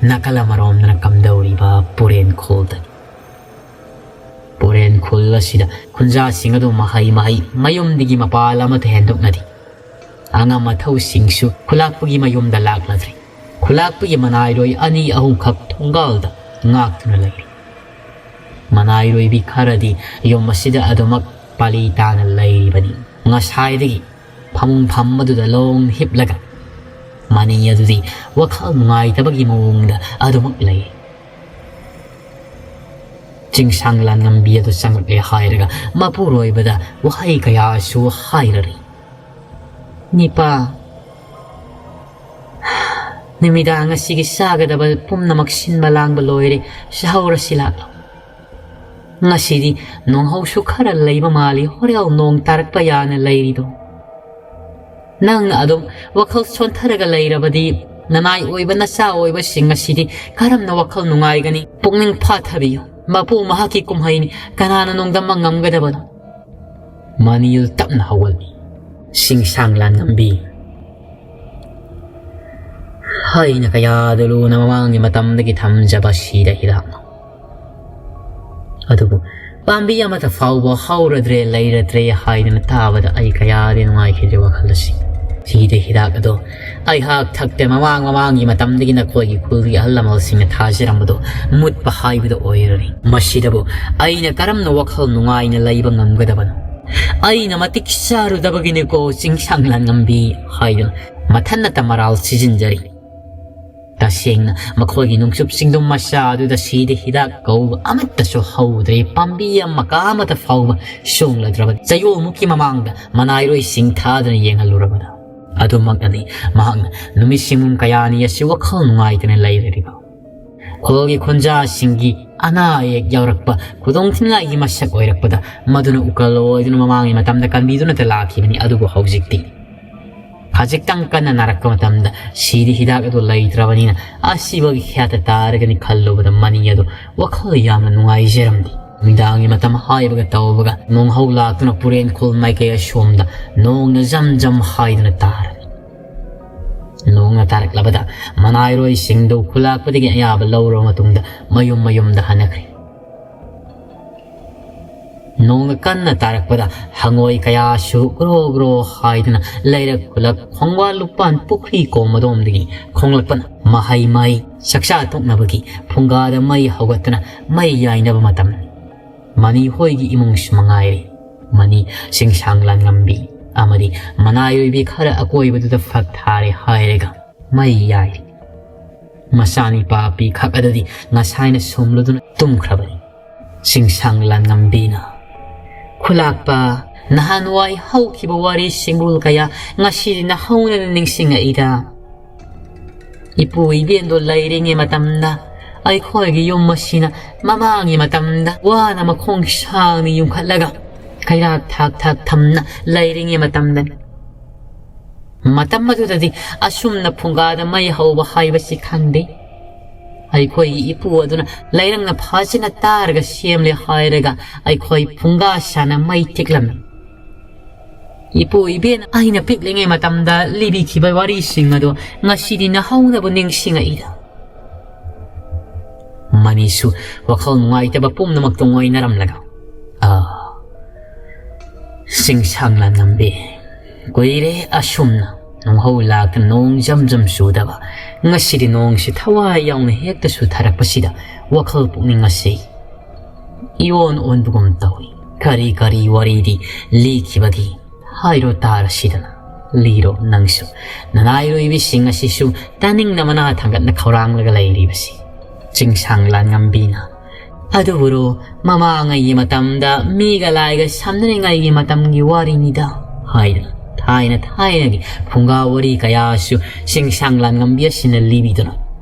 ꯅꯥꯀꯜ ꯑꯃꯔꯣꯝꯗꯅ ꯀꯝꯗꯧꯔꯤꯕ ꯄꯨꯔꯦꯟ ꯈꯨꯜꯗꯅꯤ꯫ ꯄꯨꯔꯦꯟ ꯈꯨꯜ ꯑꯁꯤꯗ ꯈꯨꯟꯖꯥꯁꯤꯡ ꯑꯗꯨ ꯃꯍꯩ ꯃꯍꯩ ꯃꯌꯨꯝꯗꯒꯤ ꯃꯄꯥꯜ ꯑꯃꯠꯇ ꯍꯦꯟꯗꯣꯛꯅꯗꯦ꯫ ꯑꯉꯝ ꯑꯊꯧꯁꯤꯡꯁꯨ ꯈꯨꯂꯥꯛꯄꯒꯤ ꯃꯌꯨꯝꯗ ꯂꯥꯛꯂꯗ꯭ꯔꯦ꯫ ꯈꯨꯂꯥꯛꯄꯒꯤ ꯃꯅꯥꯏꯔꯣꯏ ꯑꯅꯤ ꯑꯍꯨꯝꯈꯛ ꯊꯣꯡꯒꯥꯜꯗ ꯉꯥꯛꯇꯨꯅ ꯂꯩꯔꯤ꯫ ꯃꯅꯥꯏꯔꯣꯏꯕꯤ ꯈꯔꯗꯤ ꯌꯨꯝ ꯑꯁꯤꯗ ꯑꯗꯨꯃꯛ ꯄꯥꯂꯤ ꯇꯥꯅ ꯂꯩꯔꯤꯕꯅꯤ꯫ ꯉꯁꯥꯏꯗꯒꯤ ꯐꯃꯨꯡ ꯐꯝꯕꯗꯨꯗ ꯂꯣꯡ ꯍꯤꯞꯂꯒ ꯃꯅꯤ ꯑꯗꯨꯗꯤ ꯋꯥꯈꯜ ꯅꯨꯡꯉꯥꯏꯇꯕꯒꯤ ꯃꯑꯣꯡꯗ ꯑꯗꯨꯃꯛ ꯂꯩ꯫ ꯆꯤꯡꯁꯥꯡ ꯂꯥꯟꯉꯝꯕꯤ ꯑꯗꯨ ꯆꯪꯂꯛꯂꯦ ꯍꯥꯏꯔꯒ ꯃꯄꯨꯔꯣꯏꯕꯗ ꯋꯥꯍꯩ ꯀꯌꯥꯁꯨ ꯍꯥꯏꯔꯔꯤ꯫ "ꯅꯤꯄꯥ, ꯅꯨꯃꯤꯗꯥꯡ ꯑꯁꯤꯒꯤ ꯆꯥꯒꯗꯕ ꯄꯨꯝꯅꯃꯛ ꯁꯤꯟꯕ ꯂꯥꯡꯕ ꯂꯣꯏꯔꯦ, ꯆꯥꯍꯧꯔꯁꯤ ꯂꯥꯛꯂꯣ꯫ ꯉꯁꯤꯗꯤ ꯅꯣꯡꯍꯧꯁꯨ ꯈꯔ ꯂꯩꯕ ꯃꯥꯜꯂꯤ, ꯍꯣꯔꯦꯟ ꯅꯣꯡ ꯇꯥꯔꯛꯄ ꯌꯥꯅ ꯂꯩꯔꯤꯗꯣ꯫ ꯅꯪꯅ ꯑꯗꯨꯝ ꯋꯥꯈꯜ ꯁꯣꯟꯊꯔꯒ ꯂꯩꯔꯕꯗꯤ ꯅꯅꯥꯏ ꯑꯣꯏꯕ ꯅꯆꯥ ꯑꯣꯏꯕꯁꯤꯡ ꯑꯁꯤꯗꯤ ꯀꯔꯝꯅ ꯋꯥꯈꯜ ꯅꯨꯡꯉꯥꯏꯒꯅꯤ? ꯄꯨꯛꯅꯤꯡ ꯐꯥꯊꯕꯤꯌꯨ, ꯃꯄꯨ ꯃꯍꯥꯛꯀꯤ ꯀꯨꯝꯍꯩꯅꯤ, ꯀꯅꯥꯅ ꯅꯣꯡꯗꯝꯕ ꯉꯝꯒꯗꯕꯅꯣ?" ꯃꯅꯤꯌꯨꯜ ꯇꯞꯅ ꯍꯧꯒꯠꯂꯤ꯫ ꯁꯤꯡꯁꯥꯡ ꯂꯥꯟꯉꯝꯕꯤ꯫ ꯍꯥꯏꯅ ꯀꯌꯥꯗ ꯂꯨꯅ ꯃꯃꯥꯡꯒꯤ ꯃꯇꯝꯗꯒꯤ ꯊꯝꯖꯕ ꯁꯤꯗ ꯍꯤꯗꯥꯛꯅꯣ꯫ ꯑꯗꯨꯕꯨ ꯄꯥꯝꯕꯤ ꯑꯃꯠꯇ ꯐꯥꯎꯕ ꯍꯧꯔꯗ꯭ꯔꯦ, ꯂꯩꯔꯗ꯭ꯔꯦ ꯍꯥꯏꯗꯅ ꯇꯥꯕꯗ ꯑꯩ ꯀꯌꯥꯗꯤ ꯅꯨꯡꯉꯥꯏꯈꯤꯗ꯭ꯔꯦ ꯋꯥꯈꯜ ꯑꯁꯤ꯫ ꯁꯤꯗ ꯍꯤꯗꯥꯛ ꯑꯗꯣ ꯑꯩꯍꯥꯛ ꯊꯛꯇꯦ, ꯃꯃꯥꯡ ꯃꯃꯥꯡꯒꯤ ꯃꯇꯝꯗꯒꯤ ꯅꯈꯣꯏꯒꯤ ꯈꯨꯜꯒꯤ ꯑꯍꯜ ꯂꯃꯟꯁꯤꯡꯅ ꯊꯥꯖꯔꯝꯕꯗꯣ ꯃꯨꯠꯄ ꯍꯥꯏꯕꯗꯣ ꯑꯣꯏꯔꯔꯦ꯫ ꯃꯁꯤꯗꯕꯨ ꯑꯩꯅ ꯀꯔꯝꯅ ꯋꯥꯈꯜ ꯅꯨꯡꯉꯥꯏꯅ ꯂꯩꯕ ꯉꯝꯒꯗꯕꯅꯣ? ꯑꯩꯅ ꯃꯇꯤꯛ ꯆꯥꯔꯨꯗꯕꯒꯤꯅꯤꯀꯣ ꯆꯤꯡꯁꯥꯡ ꯂꯥꯟꯉꯝꯕꯤ ꯍꯥꯏꯗꯨꯅ ꯃꯊꯟꯅꯇ ꯃꯔꯥꯜ ꯁꯤꯖꯤꯟꯖꯔꯤ꯫ ꯇꯁꯦꯡꯅ ꯃꯈꯣꯏꯒꯤ ꯅꯣꯡꯆꯨꯞ ꯆꯤꯡꯗꯨꯝ ꯃꯆꯥ ꯑꯗꯨꯗ ꯁꯤꯗ ꯍꯤꯗꯥꯛ ꯀꯧꯕ ꯑꯃꯠꯇꯁꯨ ꯍꯧꯗ꯭ꯔꯦ, ꯄꯥꯝꯕꯤ ꯑꯃ ꯀꯥ ꯑꯃꯠꯇ ꯐꯥꯎꯕ ꯁꯣꯡꯂꯗ꯭ꯔꯕ ꯆꯌꯣꯜꯃꯨꯛꯀꯤ ꯃꯃꯥꯡꯗ ꯃꯅꯥꯏꯔꯣꯏꯁꯤꯡ ꯊꯥꯗꯨꯅ ꯌꯦꯡꯍꯜꯂꯨꯔꯕꯗ ꯑꯗꯨꯃꯛꯅꯅꯤ ꯃꯍꯥꯛꯅ ꯅꯨꯃꯤꯠ ꯁꯤꯡꯒꯨꯝ ꯀꯌꯥꯅꯤ ꯑꯁꯤ ꯋꯥꯈꯜ ꯅꯨꯡꯉꯥꯏꯇꯅ ꯂꯩꯔꯤꯕ꯫ ꯈꯨꯜꯒꯤ ꯈꯨꯟꯖꯥꯁꯤꯡꯒꯤ ꯑꯅꯥ ꯑꯌꯦꯛ ꯌꯥꯎꯔꯛꯄ, ꯈꯨꯗꯣꯡꯊꯤꯅꯤꯡꯉꯥꯏꯒꯤ ꯃꯁꯛ ꯑꯣꯏꯔꯛꯄꯗ ꯃꯗꯨꯅ ꯎꯀꯜ ꯑꯣꯏꯗꯨꯅ ꯃꯃꯥꯡꯒꯤ ꯃꯇꯝꯗ ꯀꯟꯕꯤꯗꯨꯅꯇ ꯂꯥꯛꯈꯤꯕꯅꯤ꯫ ꯑꯗꯨꯕꯨ ꯍꯧꯖꯤꯛꯇꯤ ꯈꯖꯤꯛꯇꯪ ꯀꯟꯅ ꯅꯥꯔꯛꯄ ꯃꯇꯝꯗ ꯁꯤꯗꯤ ꯍꯤꯗꯥꯛ ꯑꯗꯨ ꯂꯩꯇ꯭ꯔꯕꯅꯤꯅ ꯑꯁꯤꯕꯒꯤ ꯈ꯭ꯌꯥꯠꯇ ꯇꯥꯔꯒꯅꯤ ꯈꯜꯂꯨꯕꯗ ꯃꯅꯤ ꯑꯗꯨ ꯋꯥꯈꯜ ꯌꯥꯝꯅ ꯅꯨꯡꯉꯥꯏꯖꯔꯝꯗꯦ꯫ ꯅꯨꯃꯤꯗꯥꯡꯒꯤ ꯃꯇꯝ ꯍꯥꯏꯕꯒ ꯇꯧꯕꯒ ꯅꯣꯡꯍꯧ ꯂꯥꯛꯇꯨꯅ ꯄꯨꯔꯦꯟ ꯈꯨꯜ ꯃꯥꯏꯀꯩ ꯑꯁꯣꯝꯗ ꯅꯣꯡꯅ ꯖꯝ ꯖꯝ ꯍꯥꯏꯗꯨꯅ ꯇꯥꯔꯝꯃꯤ꯫ ꯅꯣꯡꯅ ꯇꯥꯔꯛꯂꯕꯗ ꯃꯅꯥꯏꯔꯣꯏꯁꯤꯡꯗꯨ ꯈꯨꯂꯥꯛꯄꯗꯒꯤ ꯑꯌꯥꯕ ꯂꯧꯔꯕ ꯃꯇꯨꯡꯗ ꯃꯌꯨꯝ ꯃꯌꯨꯝꯗ ꯍꯟꯅꯈ꯭ꯔꯦ꯫ ꯅꯣꯡꯅ ꯀꯟꯅ ꯇꯥꯔꯛꯄꯗ ꯍꯉꯣꯏ ꯀꯌꯥꯁꯨ ꯒ꯭ꯔꯣ ꯒ꯭ꯔꯣ ꯍꯥꯏꯗꯨꯅ ꯂꯩꯔꯛ ꯈꯨꯂꯛ ꯈꯣꯡꯕꯥꯟ ꯂꯨꯄꯥꯟ ꯄꯨꯈ꯭ꯔꯤ ꯀꯣꯝ ꯑꯗꯣꯝꯗꯒꯤ ꯈꯣꯡꯂꯛꯄꯅ ꯃꯍꯩ ꯃꯍꯩ ꯆꯥꯛꯆꯥ ꯇꯣꯛꯅꯕꯒꯤ ꯐꯨꯡꯒꯥꯗ ꯃꯩ ꯍꯧꯒꯠꯇꯨꯅ ꯃꯩ ꯌꯥꯏꯅꯕ ꯃꯇꯝꯅꯤ꯫ ꯃꯅꯤ ꯍꯣꯏꯒꯤ ꯏꯃꯨꯡꯁꯨ ꯃꯉꯥꯏꯔꯦ꯫ ꯃꯅꯤ ꯆꯤꯡꯁꯥꯡ ꯂꯥꯟꯉꯝꯕꯤ ꯑꯃꯗꯤ ꯃꯅꯥꯏ ꯑꯣꯏꯕꯤ ꯈꯔ ꯑꯀꯣꯏꯕꯗꯨꯗ ꯐꯛ ꯊꯥꯔꯦ ꯍꯥꯏꯔꯒ ꯃꯩ ꯌꯥꯏꯔꯤ꯫ ꯃꯆꯥꯅꯤꯄꯥ ꯄꯤꯈꯛ ꯑꯗꯨꯗꯤ ꯉꯁꯥꯏꯅ ꯁꯨꯝꯂꯨꯗꯨꯅ ꯇꯨꯝꯈ꯭ꯔꯕꯅꯤ꯫ ꯆꯤꯡꯁꯥꯡ ꯂꯥꯟꯉꯝꯕꯤꯅ, "ꯈꯨꯂꯥꯛꯄ, ꯅꯍꯥꯟꯋꯥꯏ ꯍꯧꯈꯤꯕ ꯋꯥꯔꯤ ꯁꯤꯡꯒꯨꯜ ꯀꯌꯥ ꯉꯁꯤꯗꯤ ꯅꯍꯧꯅꯅ ꯅꯤꯡꯁꯤꯡꯉꯛꯏꯗ꯫ ꯏꯄꯨ ꯏꯕꯦꯟꯗꯣ ꯂꯩꯔꯤꯉꯩ ꯃꯇꯝꯗ, ꯑꯩꯈꯣꯏꯒꯤ ꯌꯨꯝ ꯑꯁꯤꯅ ꯃꯃꯥꯡꯒꯤ ꯃꯇꯝꯗ ꯋꯥꯅ ꯃꯈꯣꯡ ꯁꯥꯡꯅ ꯌꯨꯡꯈꯠꯂꯒ ꯀꯩꯔꯥꯛ ꯊꯥꯛ ꯊꯥꯛ ꯊꯝꯅ ꯂꯩꯔꯤꯉꯩ ꯃꯇꯝꯗꯅꯤ꯫ ꯃꯇꯝ ꯑꯗꯨꯗꯗꯤ ꯑꯁꯨꯝꯅ ꯐꯨꯡꯒꯥꯗ ꯃꯩ ꯍꯧꯕ ꯍꯥꯏꯕꯁꯤ ꯈꯪꯗꯦ꯫ ꯑꯩꯈꯣꯏꯒꯤ ꯏꯄꯨ ꯑꯗꯨꯅ ꯂꯩꯔꯪꯅ ꯐꯖꯅ ꯇꯥꯔꯒ ꯁꯦꯝꯂꯦ ꯍꯥꯏꯔꯒ ꯑꯩꯈꯣꯏ ꯐꯨꯡꯒꯥ ꯁꯥꯅ ꯃꯩ ꯇꯤꯛꯂꯝꯃꯤ꯫ ꯏꯄꯨ ꯏꯕꯦꯟ ꯑꯩꯅ ꯄꯤꯛꯂꯤꯉꯩ ꯃꯇꯝꯗ ꯂꯤꯕꯤꯈꯤꯕ ꯋꯥꯔꯤꯁꯤꯡ ꯑꯗꯣ ꯉꯁꯤꯗꯤ ꯅꯍꯧꯅꯕꯨ ꯅꯤꯡꯁꯤꯡꯉꯛꯏꯗ꯫" ꯃꯅꯤꯁꯨ ꯋꯥꯈꯜ ꯅꯨꯡꯉꯥꯏꯇꯕ ꯄꯨꯝꯅꯃꯛꯇꯨ ꯉꯣꯏꯅꯔꯝꯂꯒ, "ꯑꯥ, ꯆꯤꯡꯁꯥꯡ ꯂꯥꯟꯉꯝꯕꯤ, ꯀꯨꯏꯔꯦ ꯑꯁꯨꯝꯅ ꯅꯣꯡꯍꯧ ꯂꯥꯛꯇꯅ ꯅꯣꯡ ꯖꯝ ꯖꯝ ꯆꯨꯗꯕ꯫ ꯉꯁꯤꯗꯤ ꯅꯣꯡꯁꯤ ꯊꯋꯥꯏ ꯌꯥꯎꯅ ꯍꯦꯛꯇ ꯆꯨꯊꯔꯛꯄꯁꯤꯗ ꯋꯥꯈꯜ ꯄꯨꯛꯅꯤꯡ ꯑꯁꯤ ꯏꯑꯣꯟ ꯑꯣꯟꯕꯒꯨꯝ ꯇꯧꯏ꯫ ꯀꯔꯤ ꯀꯔꯤ ꯋꯥꯔꯤꯗꯤ ꯂꯤꯈꯤꯕꯒꯦ? ꯍꯥꯏꯔꯣ ꯇꯥꯔꯁꯤꯗꯅ꯫ ꯂꯤꯔꯣ ꯅꯪꯁꯨ꯫ ꯅꯅꯥꯏꯔꯣꯏꯕꯤꯁꯤꯡ ꯑꯁꯤꯁꯨ ꯇꯥꯅꯤꯡꯅ ꯃꯅꯥ ꯊꯥꯡꯒꯠꯅ ꯈꯧꯔꯥꯡꯂꯒ ꯂꯩꯔꯤꯕꯁꯤ꯫" ꯆꯤꯡꯁꯥꯡ ꯂꯥꯟꯉꯝꯕꯤꯅ, "ꯑꯗꯨꯕꯨꯔꯣ, ꯃꯃꯥꯡꯉꯩꯒꯤ ꯃꯇꯝꯗ ꯃꯤꯒ ꯂꯥꯏꯒ ꯁꯝꯅꯔꯤꯉꯩꯒꯤ ꯃꯇꯝꯒꯤ ꯋꯥꯔꯤꯅꯤꯗ" ꯍꯥꯏꯗꯨꯅ ꯊꯥꯏꯅ ꯊꯥꯏꯅꯒꯤ ꯐꯨꯡꯒꯥ ꯋꯥꯔꯤ ꯀꯌꯥꯁꯨ ꯆꯤꯡꯁꯥꯡ ꯂꯥꯟꯉꯝꯕꯤ ꯑꯁꯤꯅ ꯂꯤꯕꯤꯗꯨꯅ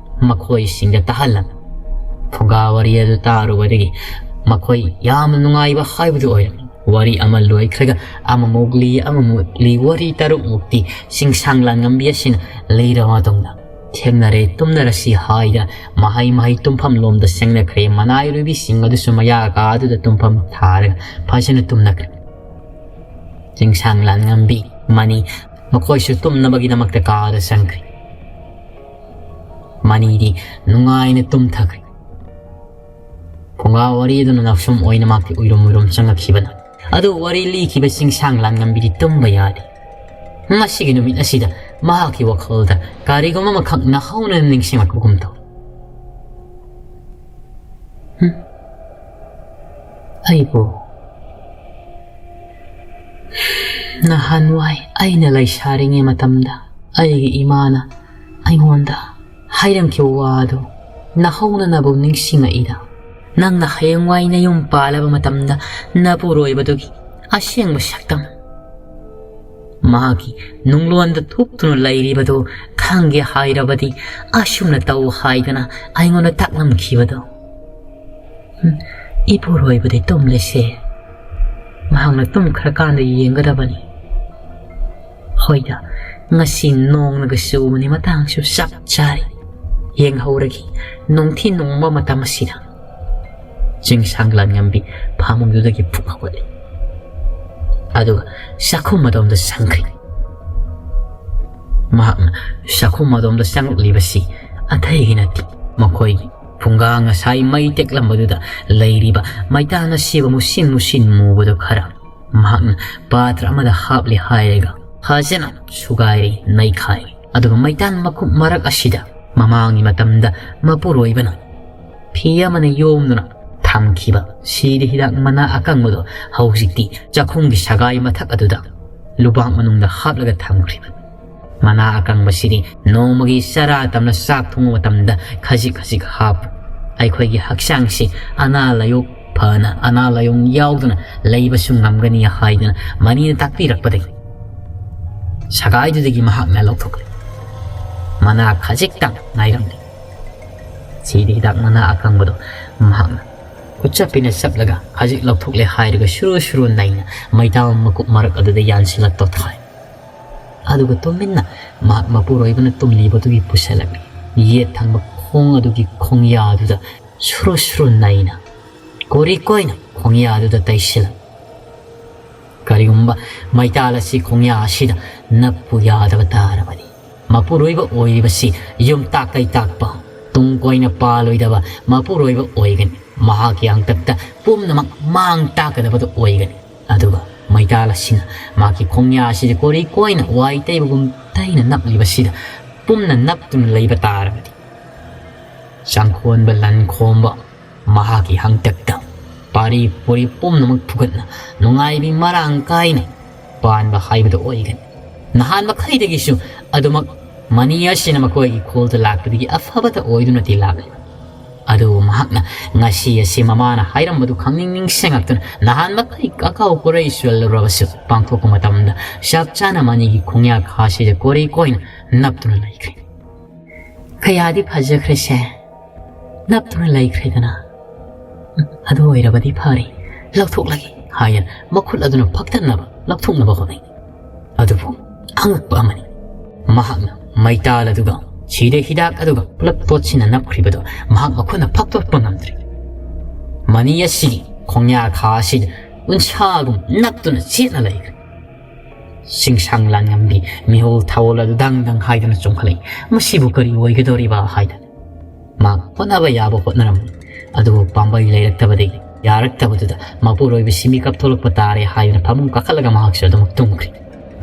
ꯃꯈꯣꯏꯁꯤꯡꯗ ꯇꯥꯍꯜꯂꯝꯃꯤ꯫ ꯐꯨꯡꯒꯥ ꯋꯥꯔꯤ ꯑꯗꯨ ꯇꯥꯔꯨꯕꯗꯒꯤ ꯃꯈꯣꯏ ꯌꯥꯝꯅ ꯅꯨꯡꯉꯥꯏꯕ ꯍꯥꯏꯕꯗꯨ ꯑꯣꯏꯔꯝꯃꯤ꯫ ꯋꯥꯔꯤ ꯑꯃ ꯂꯣꯏꯈ꯭ꯔꯒ ꯑꯃꯃꯨꯛ ꯂꯤ, ꯑꯃꯃꯨꯛ ꯂꯤ, ꯋꯥꯔꯤ ꯇꯔꯨꯛꯃꯨꯛꯇꯤ ꯆꯤꯡꯁꯥꯡ ꯂꯥꯟꯉꯝꯕꯤ ꯑꯁꯤꯅ ꯂꯤꯔꯕ ꯃꯇꯨꯡꯗ, "ꯊꯦꯡꯅꯔꯦ, ꯇꯨꯝꯅꯔꯁꯤ" ꯍꯥꯏꯗꯅ ꯃꯍꯩ ꯃꯍꯩ ꯇꯨꯝꯐꯝ ꯂꯣꯝꯗ ꯆꯪꯅꯈ꯭ꯔꯦ꯫ ꯃꯅꯥꯏꯔꯣꯏꯕꯤꯁꯤꯡ ꯑꯗꯨꯁꯨ ꯃꯌꯥ ꯀꯥꯗꯨꯗ ꯇꯨꯝꯐꯝ ꯊꯥꯔꯒ ꯐꯖꯅ ꯇꯨꯝꯅꯈ꯭ꯔꯦ꯫ ꯆꯤꯡꯁꯥꯡ ꯂꯥꯟꯉꯝꯕꯤ, ꯃꯅꯤ, ꯃꯈꯣꯏꯁꯨ ꯇꯨꯝꯅꯕꯒꯤꯗꯃꯛꯇ ꯀꯥꯗ ꯆꯪꯈ꯭ꯔꯦ꯫ ꯃꯅꯤꯗꯤ ꯅꯨꯡꯉꯥꯏꯅ ꯇꯨꯝꯊꯈ꯭ꯔꯦ꯫ ꯐꯨꯡꯒꯥ ꯋꯥꯔꯤꯗꯨꯅ ꯅꯥꯎꯁꯨꯝ ꯑꯣꯏꯅ ꯃꯍꯥꯛꯇꯤ ꯎꯏꯔꯨꯝ ꯎꯏꯔꯨꯝ ꯆꯪꯉꯛꯈꯤꯕꯅ꯫ ꯑꯗꯨ ꯋꯥꯔꯤ ꯂꯤꯈꯤꯕ ꯆꯤꯡꯁꯥꯡ ꯂꯥꯟꯉꯝꯕꯤꯗꯤ ꯇꯨꯝꯕ ꯌꯥꯗꯦ꯫ ꯉꯁꯤꯒꯤ ꯅꯨꯃꯤꯠ ꯑꯁꯤꯗ ꯃꯍꯥꯛꯀꯤ ꯋꯥꯈꯜꯗ ꯀꯔꯤꯒꯨꯝꯕ ꯑꯃꯈꯛ ꯅꯧꯍꯧꯅꯅ ꯅꯤꯡꯁꯤꯡꯂꯛꯄꯒꯨꯝ ꯇꯧꯏ꯫ "ꯍꯨꯝ, ꯑꯩꯕꯨ ꯅꯍꯥꯟꯋꯥꯏ ꯑꯩꯅ ꯂꯩꯁꯥꯔꯤꯉꯩ ꯃꯇꯝꯗ ꯑꯩꯒꯤ ꯏꯃꯥꯅ ꯑꯩꯉꯣꯟꯗ ꯍꯥꯏꯔꯝꯈꯤꯕ ꯋꯥꯗꯨ ꯅꯧꯍꯧꯅꯅꯕꯨ ꯅꯤꯡꯁꯤꯡꯂꯛꯏꯗ꯫ ꯅꯪꯅ ꯍꯌꯦꯡꯋꯥꯏ ꯅꯌꯨꯝ ꯄꯥꯜꯂꯕ ꯃꯇꯝꯗ ꯅꯄꯨꯔꯣꯏꯕꯗꯨꯒꯤ ꯑꯁꯦꯡꯕ ꯁꯛꯇꯝ, ꯃꯍꯥꯛꯀꯤ ꯅꯨꯡꯂꯣꯟꯗ ꯊꯣꯛꯇꯨꯅ ꯂꯩꯔꯤꯕꯗꯨ ꯈꯪꯒꯦ ꯍꯥꯏꯔꯕꯗꯤ ꯑꯁꯨꯝꯅ ꯇꯧ" ꯍꯥꯏꯗꯅ ꯑꯩꯉꯣꯟꯗ ꯇꯥꯛꯂꯝꯈꯤꯕꯗꯣ꯫ ꯎꯝ, ꯏꯄꯨꯔꯣꯏꯕꯗꯤ ꯇꯨꯝꯂꯤꯁꯦ꯫ ꯃꯍꯥꯛꯅ ꯇꯨꯝꯈ꯭ꯔꯀꯥꯟꯗ ꯌꯦꯡꯒꯗꯕꯅꯤ꯫ ꯍꯣꯏꯗ, ꯉꯁꯤ ꯅꯣꯡꯅꯒ ꯆꯨꯕꯅꯤ, ꯃꯇꯥꯡꯁꯨ ꯆꯞ ꯆꯥꯔꯤ꯫ ꯌꯦꯡꯍꯧꯔꯒꯦ, ꯅꯨꯡꯊꯤ ꯅꯣꯡꯕ ꯃꯇꯝ ꯑꯁꯤꯗ꯫ ꯆꯤꯡꯁꯥꯡ ꯂꯥꯟꯉꯝꯕꯤ ꯐꯃꯨꯡꯗꯨꯗꯒꯤ ꯐꯨꯛ ꯍꯧꯒꯠꯂꯤ꯫ ꯑꯗꯨꯒ ꯆꯥꯛꯈꯨꯝ ꯑꯗꯣꯝꯗ ꯆꯪꯈ꯭ꯔꯤ꯫ ꯃꯍꯥꯛꯅ ꯆꯥꯛꯈꯨꯝ ꯑꯗꯣꯝꯗ ꯆꯪꯂꯛꯂꯤꯕꯁꯤ ꯑꯇꯩꯒꯤ ꯅꯠꯇꯦ, ꯃꯈꯣꯏꯒꯤ ꯐꯨꯡꯒꯥ ꯉꯁꯥꯏ ꯃꯩ ꯇꯦꯛꯂꯝꯕꯗꯨꯗ ꯂꯩꯔꯤꯕ ꯃꯩꯇꯥꯟ ꯑꯁꯤꯕ ꯃꯨꯁꯤꯟ ꯃꯨꯁꯤꯟ ꯃꯨꯕꯗꯨ ꯈꯔ ꯃꯍꯥꯛꯅ ꯄꯥꯇ꯭ꯔ ꯑꯃꯗ ꯍꯥꯞꯂꯦ ꯍꯥꯏꯔꯒ ꯐꯖꯅ ꯁꯨꯒꯥꯏꯔꯦ, ꯅꯩꯈꯥꯏꯔꯦ꯫ ꯑꯗꯨꯒ ꯃꯩꯇꯥꯟ ꯃꯈꯨꯝ ꯃꯔꯛ ꯑꯁꯤꯗ ꯃꯃꯥꯡꯒꯤ ꯃꯇꯝꯗ ꯃꯄꯨꯔꯣꯏꯕꯅ ꯐꯤ ꯑꯃꯅ ꯌꯣꯝꯗꯨꯅ ꯊꯝꯈꯤꯕ ꯁꯤꯗꯤ ꯍꯤꯗꯥꯛ ꯃꯅꯥ ꯑꯀꯪꯕꯗꯣ ꯍꯧꯖꯤꯛꯇꯤ ꯆꯥꯛꯈꯨꯝꯒꯤ ꯁꯒꯥꯏ ꯃꯊꯛ ꯑꯗꯨꯗ ꯂꯨꯕꯥꯛ ꯃꯅꯨꯡꯗ ꯍꯥꯞꯂꯒ ꯊꯝꯈ꯭ꯔꯤꯕꯅꯤ꯫ ꯃꯅꯥ ꯑꯀꯪꯕꯁꯤꯗꯤ ꯅꯣꯡꯃꯒꯤ ꯆꯔꯥ ꯇꯝꯅ ꯆꯥꯛ ꯊꯣꯡꯕ ꯃꯇꯝꯗ ꯈꯖꯤꯛ ꯈꯖꯤꯛ ꯍꯥꯞꯄꯨ꯫ ꯑꯩꯈꯣꯏꯒꯤ ꯍꯛꯆꯥꯡꯁꯤ ꯑꯅꯥ ꯂꯥꯏꯌꯣꯛ ꯐꯅ, ꯑꯅꯥ ꯂꯥꯏꯌꯣꯡ ꯌꯥꯎꯗꯅ ꯂꯩꯕꯁꯨ ꯉꯝꯒꯅꯤ ꯍꯥꯏꯗꯅ ꯃꯅꯤꯅ ꯇꯥꯛꯄꯤꯔꯛꯄꯗꯒꯤ ꯁꯒꯥꯏꯗꯨꯗꯒꯤ ꯃꯍꯥꯛꯅ ꯂꯧꯊꯣꯛꯂꯦ꯫ ꯃꯅꯥ ꯈꯖꯤꯛꯇꯪ ꯉꯥꯏꯔꯝꯂꯦ꯫ ꯁꯤꯗ ꯍꯤꯗꯥꯛ ꯃꯅꯥ ꯑꯀꯪꯕꯗꯣ ꯃꯍꯥꯛꯅ ꯈꯨꯠꯆꯞꯄꯤꯅ ꯆꯞꯂꯒ ꯈꯖꯤꯛ ꯂꯧꯊꯣꯛꯂꯦ ꯍꯥꯏꯔꯒ ꯁꯨꯔꯨ ꯁꯨꯔꯨ ꯅꯩꯅ ꯃꯩꯇꯥꯜ ꯃꯀꯨꯞ ꯃꯔꯛ ꯑꯗꯨꯗ ꯌꯥꯟꯁꯤꯜꯂꯛꯇꯣ ꯊꯥꯏ꯫ ꯑꯗꯨꯒ ꯇꯨꯃꯤꯟꯅ ꯃꯍꯥꯛ ꯃꯄꯨꯔꯣꯏꯕꯅ ꯇꯨꯝꯂꯤꯕꯗꯨꯒꯤ ꯄꯨꯁꯜꯂꯛꯂꯤ꯫ ꯌꯦꯠ ꯊꯪꯕ ꯈꯣꯡ ꯑꯗꯨꯒꯤ ꯈꯣꯡꯌꯥꯗꯨꯗ ꯁꯨꯔꯨ ꯁꯨꯔꯨ ꯅꯩꯅ ꯀꯣꯔꯤ ꯀꯣꯏꯅ ꯈꯣꯡꯌꯥꯗꯨꯗ ꯇꯩꯁꯤꯜꯂꯛ꯫ ꯀꯔꯤꯒꯨꯝꯕ ꯃꯩꯇꯥꯜ ꯑꯁꯤ ꯈꯣꯡꯌꯥ ꯑꯁꯤꯗ ꯅꯞꯄꯨ ꯌꯥꯗꯕ ꯇꯥꯔꯕꯗꯤ, ꯃꯄꯨꯔꯣꯏꯕ ꯑꯣꯏꯔꯤꯕꯁꯤ ꯌꯨꯝ ꯇꯥꯛꯀꯩ ꯇꯥꯛꯄ, ꯇꯨꯡ ꯀꯣꯏꯅ ꯄꯥꯜꯂꯣꯏꯗꯕ ꯃꯄꯨꯔꯣꯏꯕ ꯑꯣꯏꯒꯅꯤ꯫ ꯃꯍꯥꯛꯀꯤ ꯍꯥꯡꯇꯛꯇ ꯄꯨꯝꯅꯃꯛ ꯃꯥꯡ ꯇꯥꯛꯀꯗꯕꯗꯨ ꯑꯣꯏꯒꯅꯤ꯫ ꯑꯗꯨꯒ ꯃꯩꯇꯥꯜ ꯑꯁꯤꯅ ꯃꯍꯥꯛꯀꯤ ꯈꯣꯡꯌꯥ ꯑꯁꯤꯗ ꯀꯣꯔꯤ ꯀꯣꯏꯅ ꯋꯥꯏ ꯇꯩꯕꯒꯨꯝ ꯇꯩꯅ ꯅꯞꯂꯤꯕꯁꯤꯗ ꯄꯨꯝꯅ ꯅꯞꯇꯨꯅ ꯂꯩꯕ ꯇꯥꯔꯕꯗꯤ, ꯆꯪꯈꯣꯟꯕ ꯂꯟ ꯈꯣꯝꯕ ꯃꯍꯥꯛꯀꯤ ꯍꯥꯡꯇꯛꯇ ꯄꯥꯔꯤ ꯄꯨꯔꯤ ꯄꯨꯝꯅꯃꯛ ꯐꯨꯒꯠꯅ ꯅꯨꯡꯉꯥꯏꯕꯤ ꯃꯔꯥꯡ ꯀꯥꯏꯅ ꯄꯥꯟꯕ ꯍꯥꯏꯕꯗꯨ ꯑꯣꯏꯒꯅꯤ꯫ ꯅꯍꯥꯟ ꯃꯈꯩꯗꯒꯤꯁꯨ ꯑꯗꯨꯃꯛ ꯃꯅꯤ ꯑꯁꯤꯅ ꯃꯈꯣꯏꯒꯤ ꯈꯣꯜꯗ ꯂꯥꯛꯄꯗꯒꯤ ꯑꯐꯕꯇ ꯑꯣꯏꯗꯨꯅꯗꯤ ꯂꯥꯛꯂꯤ꯫ ꯑꯗꯨꯕꯨ ꯃꯍꯥꯛꯅ ꯉꯁꯤ ꯑꯁꯤ ꯃꯃꯥꯅ ꯍꯥꯏꯔꯝꯕꯗꯨ ꯈꯪꯅꯤꯡ ꯅꯤꯡꯁꯤꯡꯉꯛꯇꯨꯅ ꯅꯍꯥꯟ ꯃꯈꯩ ꯀꯀꯥꯎ ꯀꯨꯔꯩ ꯆꯨꯜꯂꯨꯔꯕꯁꯨ ꯄꯥꯡꯊꯣꯛꯄ ꯃꯇꯝꯗ ꯆꯞ ꯆꯥꯅ ꯃꯅꯤꯒꯤ ꯈꯣꯡꯌꯥ ꯈꯥꯁꯤꯗ ꯀꯣꯔꯤ ꯀꯣꯏꯅ ꯅꯞꯇꯨꯅ ꯂꯩꯈ꯭ꯔꯦ꯫ ꯀꯌꯥꯗꯤ ꯐꯖꯈ꯭ꯔꯦꯁꯦ, ꯅꯞꯇꯨꯅ ꯂꯩꯈ꯭ꯔꯦꯗꯅ꯫ "ꯑꯗꯨ ꯑꯣꯏꯔꯕꯗꯤ ꯐꯔꯦ, ꯂꯧꯊꯣꯛꯂꯒꯦ" ꯍꯥꯏꯅ ꯃꯈꯨꯠ ꯑꯗꯨꯅ ꯐꯛꯇꯠꯅꯕ ꯂꯧꯊꯣꯛꯅꯕ ꯍꯣꯠꯅꯩ꯫ ꯑꯗꯨꯕꯨ ꯑꯉꯛꯄ ꯑꯃꯅꯤ, ꯃꯍꯥꯛꯅ ꯃꯩꯇꯥꯜ ꯑꯗꯨꯒ ꯁꯤꯗ ꯍꯤꯗꯥꯛ ꯑꯗꯨꯒ ꯄꯨꯂꯞ ꯄꯣꯠꯁꯤꯅ ꯅꯞꯈ꯭ꯔꯤꯕꯗꯨ ꯃꯍꯥꯛ ꯃꯈꯨꯠꯅ ꯐꯛꯇꯣꯛꯄ ꯉꯝꯗ꯭ꯔꯦ꯫ ꯃꯅꯤ ꯑꯁꯤꯒꯤ ꯈꯣꯡꯌꯥ ꯈꯥ ꯑꯁꯤꯗ ꯎꯟꯁꯥꯒꯨꯝ ꯅꯞꯇꯨꯅ ꯆꯦꯠꯅ ꯂꯩꯈ꯭ꯔꯦ꯫ ꯆꯤꯡꯁꯥꯡ ꯂꯥꯟꯉꯝꯕꯤ ꯃꯤꯍꯧ ꯊꯥꯑꯣꯜ ꯑꯗꯨ ꯗꯪ ꯗꯪ ꯍꯥꯏꯗꯨꯅ ꯆꯣꯡꯈꯠꯂꯛꯏ꯫ "ꯃꯁꯤꯕꯨ ꯀꯔꯤ ꯑꯣꯏꯒꯗꯧꯔꯤꯕ?" ꯍꯥꯏꯗꯅ꯫ ꯃꯍꯥꯛ ꯍꯣꯠꯅꯕ ꯌꯥꯕ ꯍꯣꯠꯅꯔꯝꯃꯤ, ꯑꯗꯨꯕꯨ ꯄꯥꯝꯕꯩ ꯂꯩꯔꯛꯇꯕꯗꯒꯤ ꯌꯥꯔꯛꯇꯕꯗꯨꯗ ꯃꯄꯨꯔꯣꯏꯕꯁꯤ ꯃꯤꯀꯞ ꯊꯣꯛꯂꯛꯄ ꯇꯥꯔꯦ ꯍꯥꯏꯗꯨꯅ ꯐꯃꯨꯡ ꯀꯥꯈꯠꯂꯒ ꯃꯍꯥꯛꯁꯨ ꯑꯗꯨꯃꯛ ꯇꯨꯝꯈ꯭ꯔꯦ꯫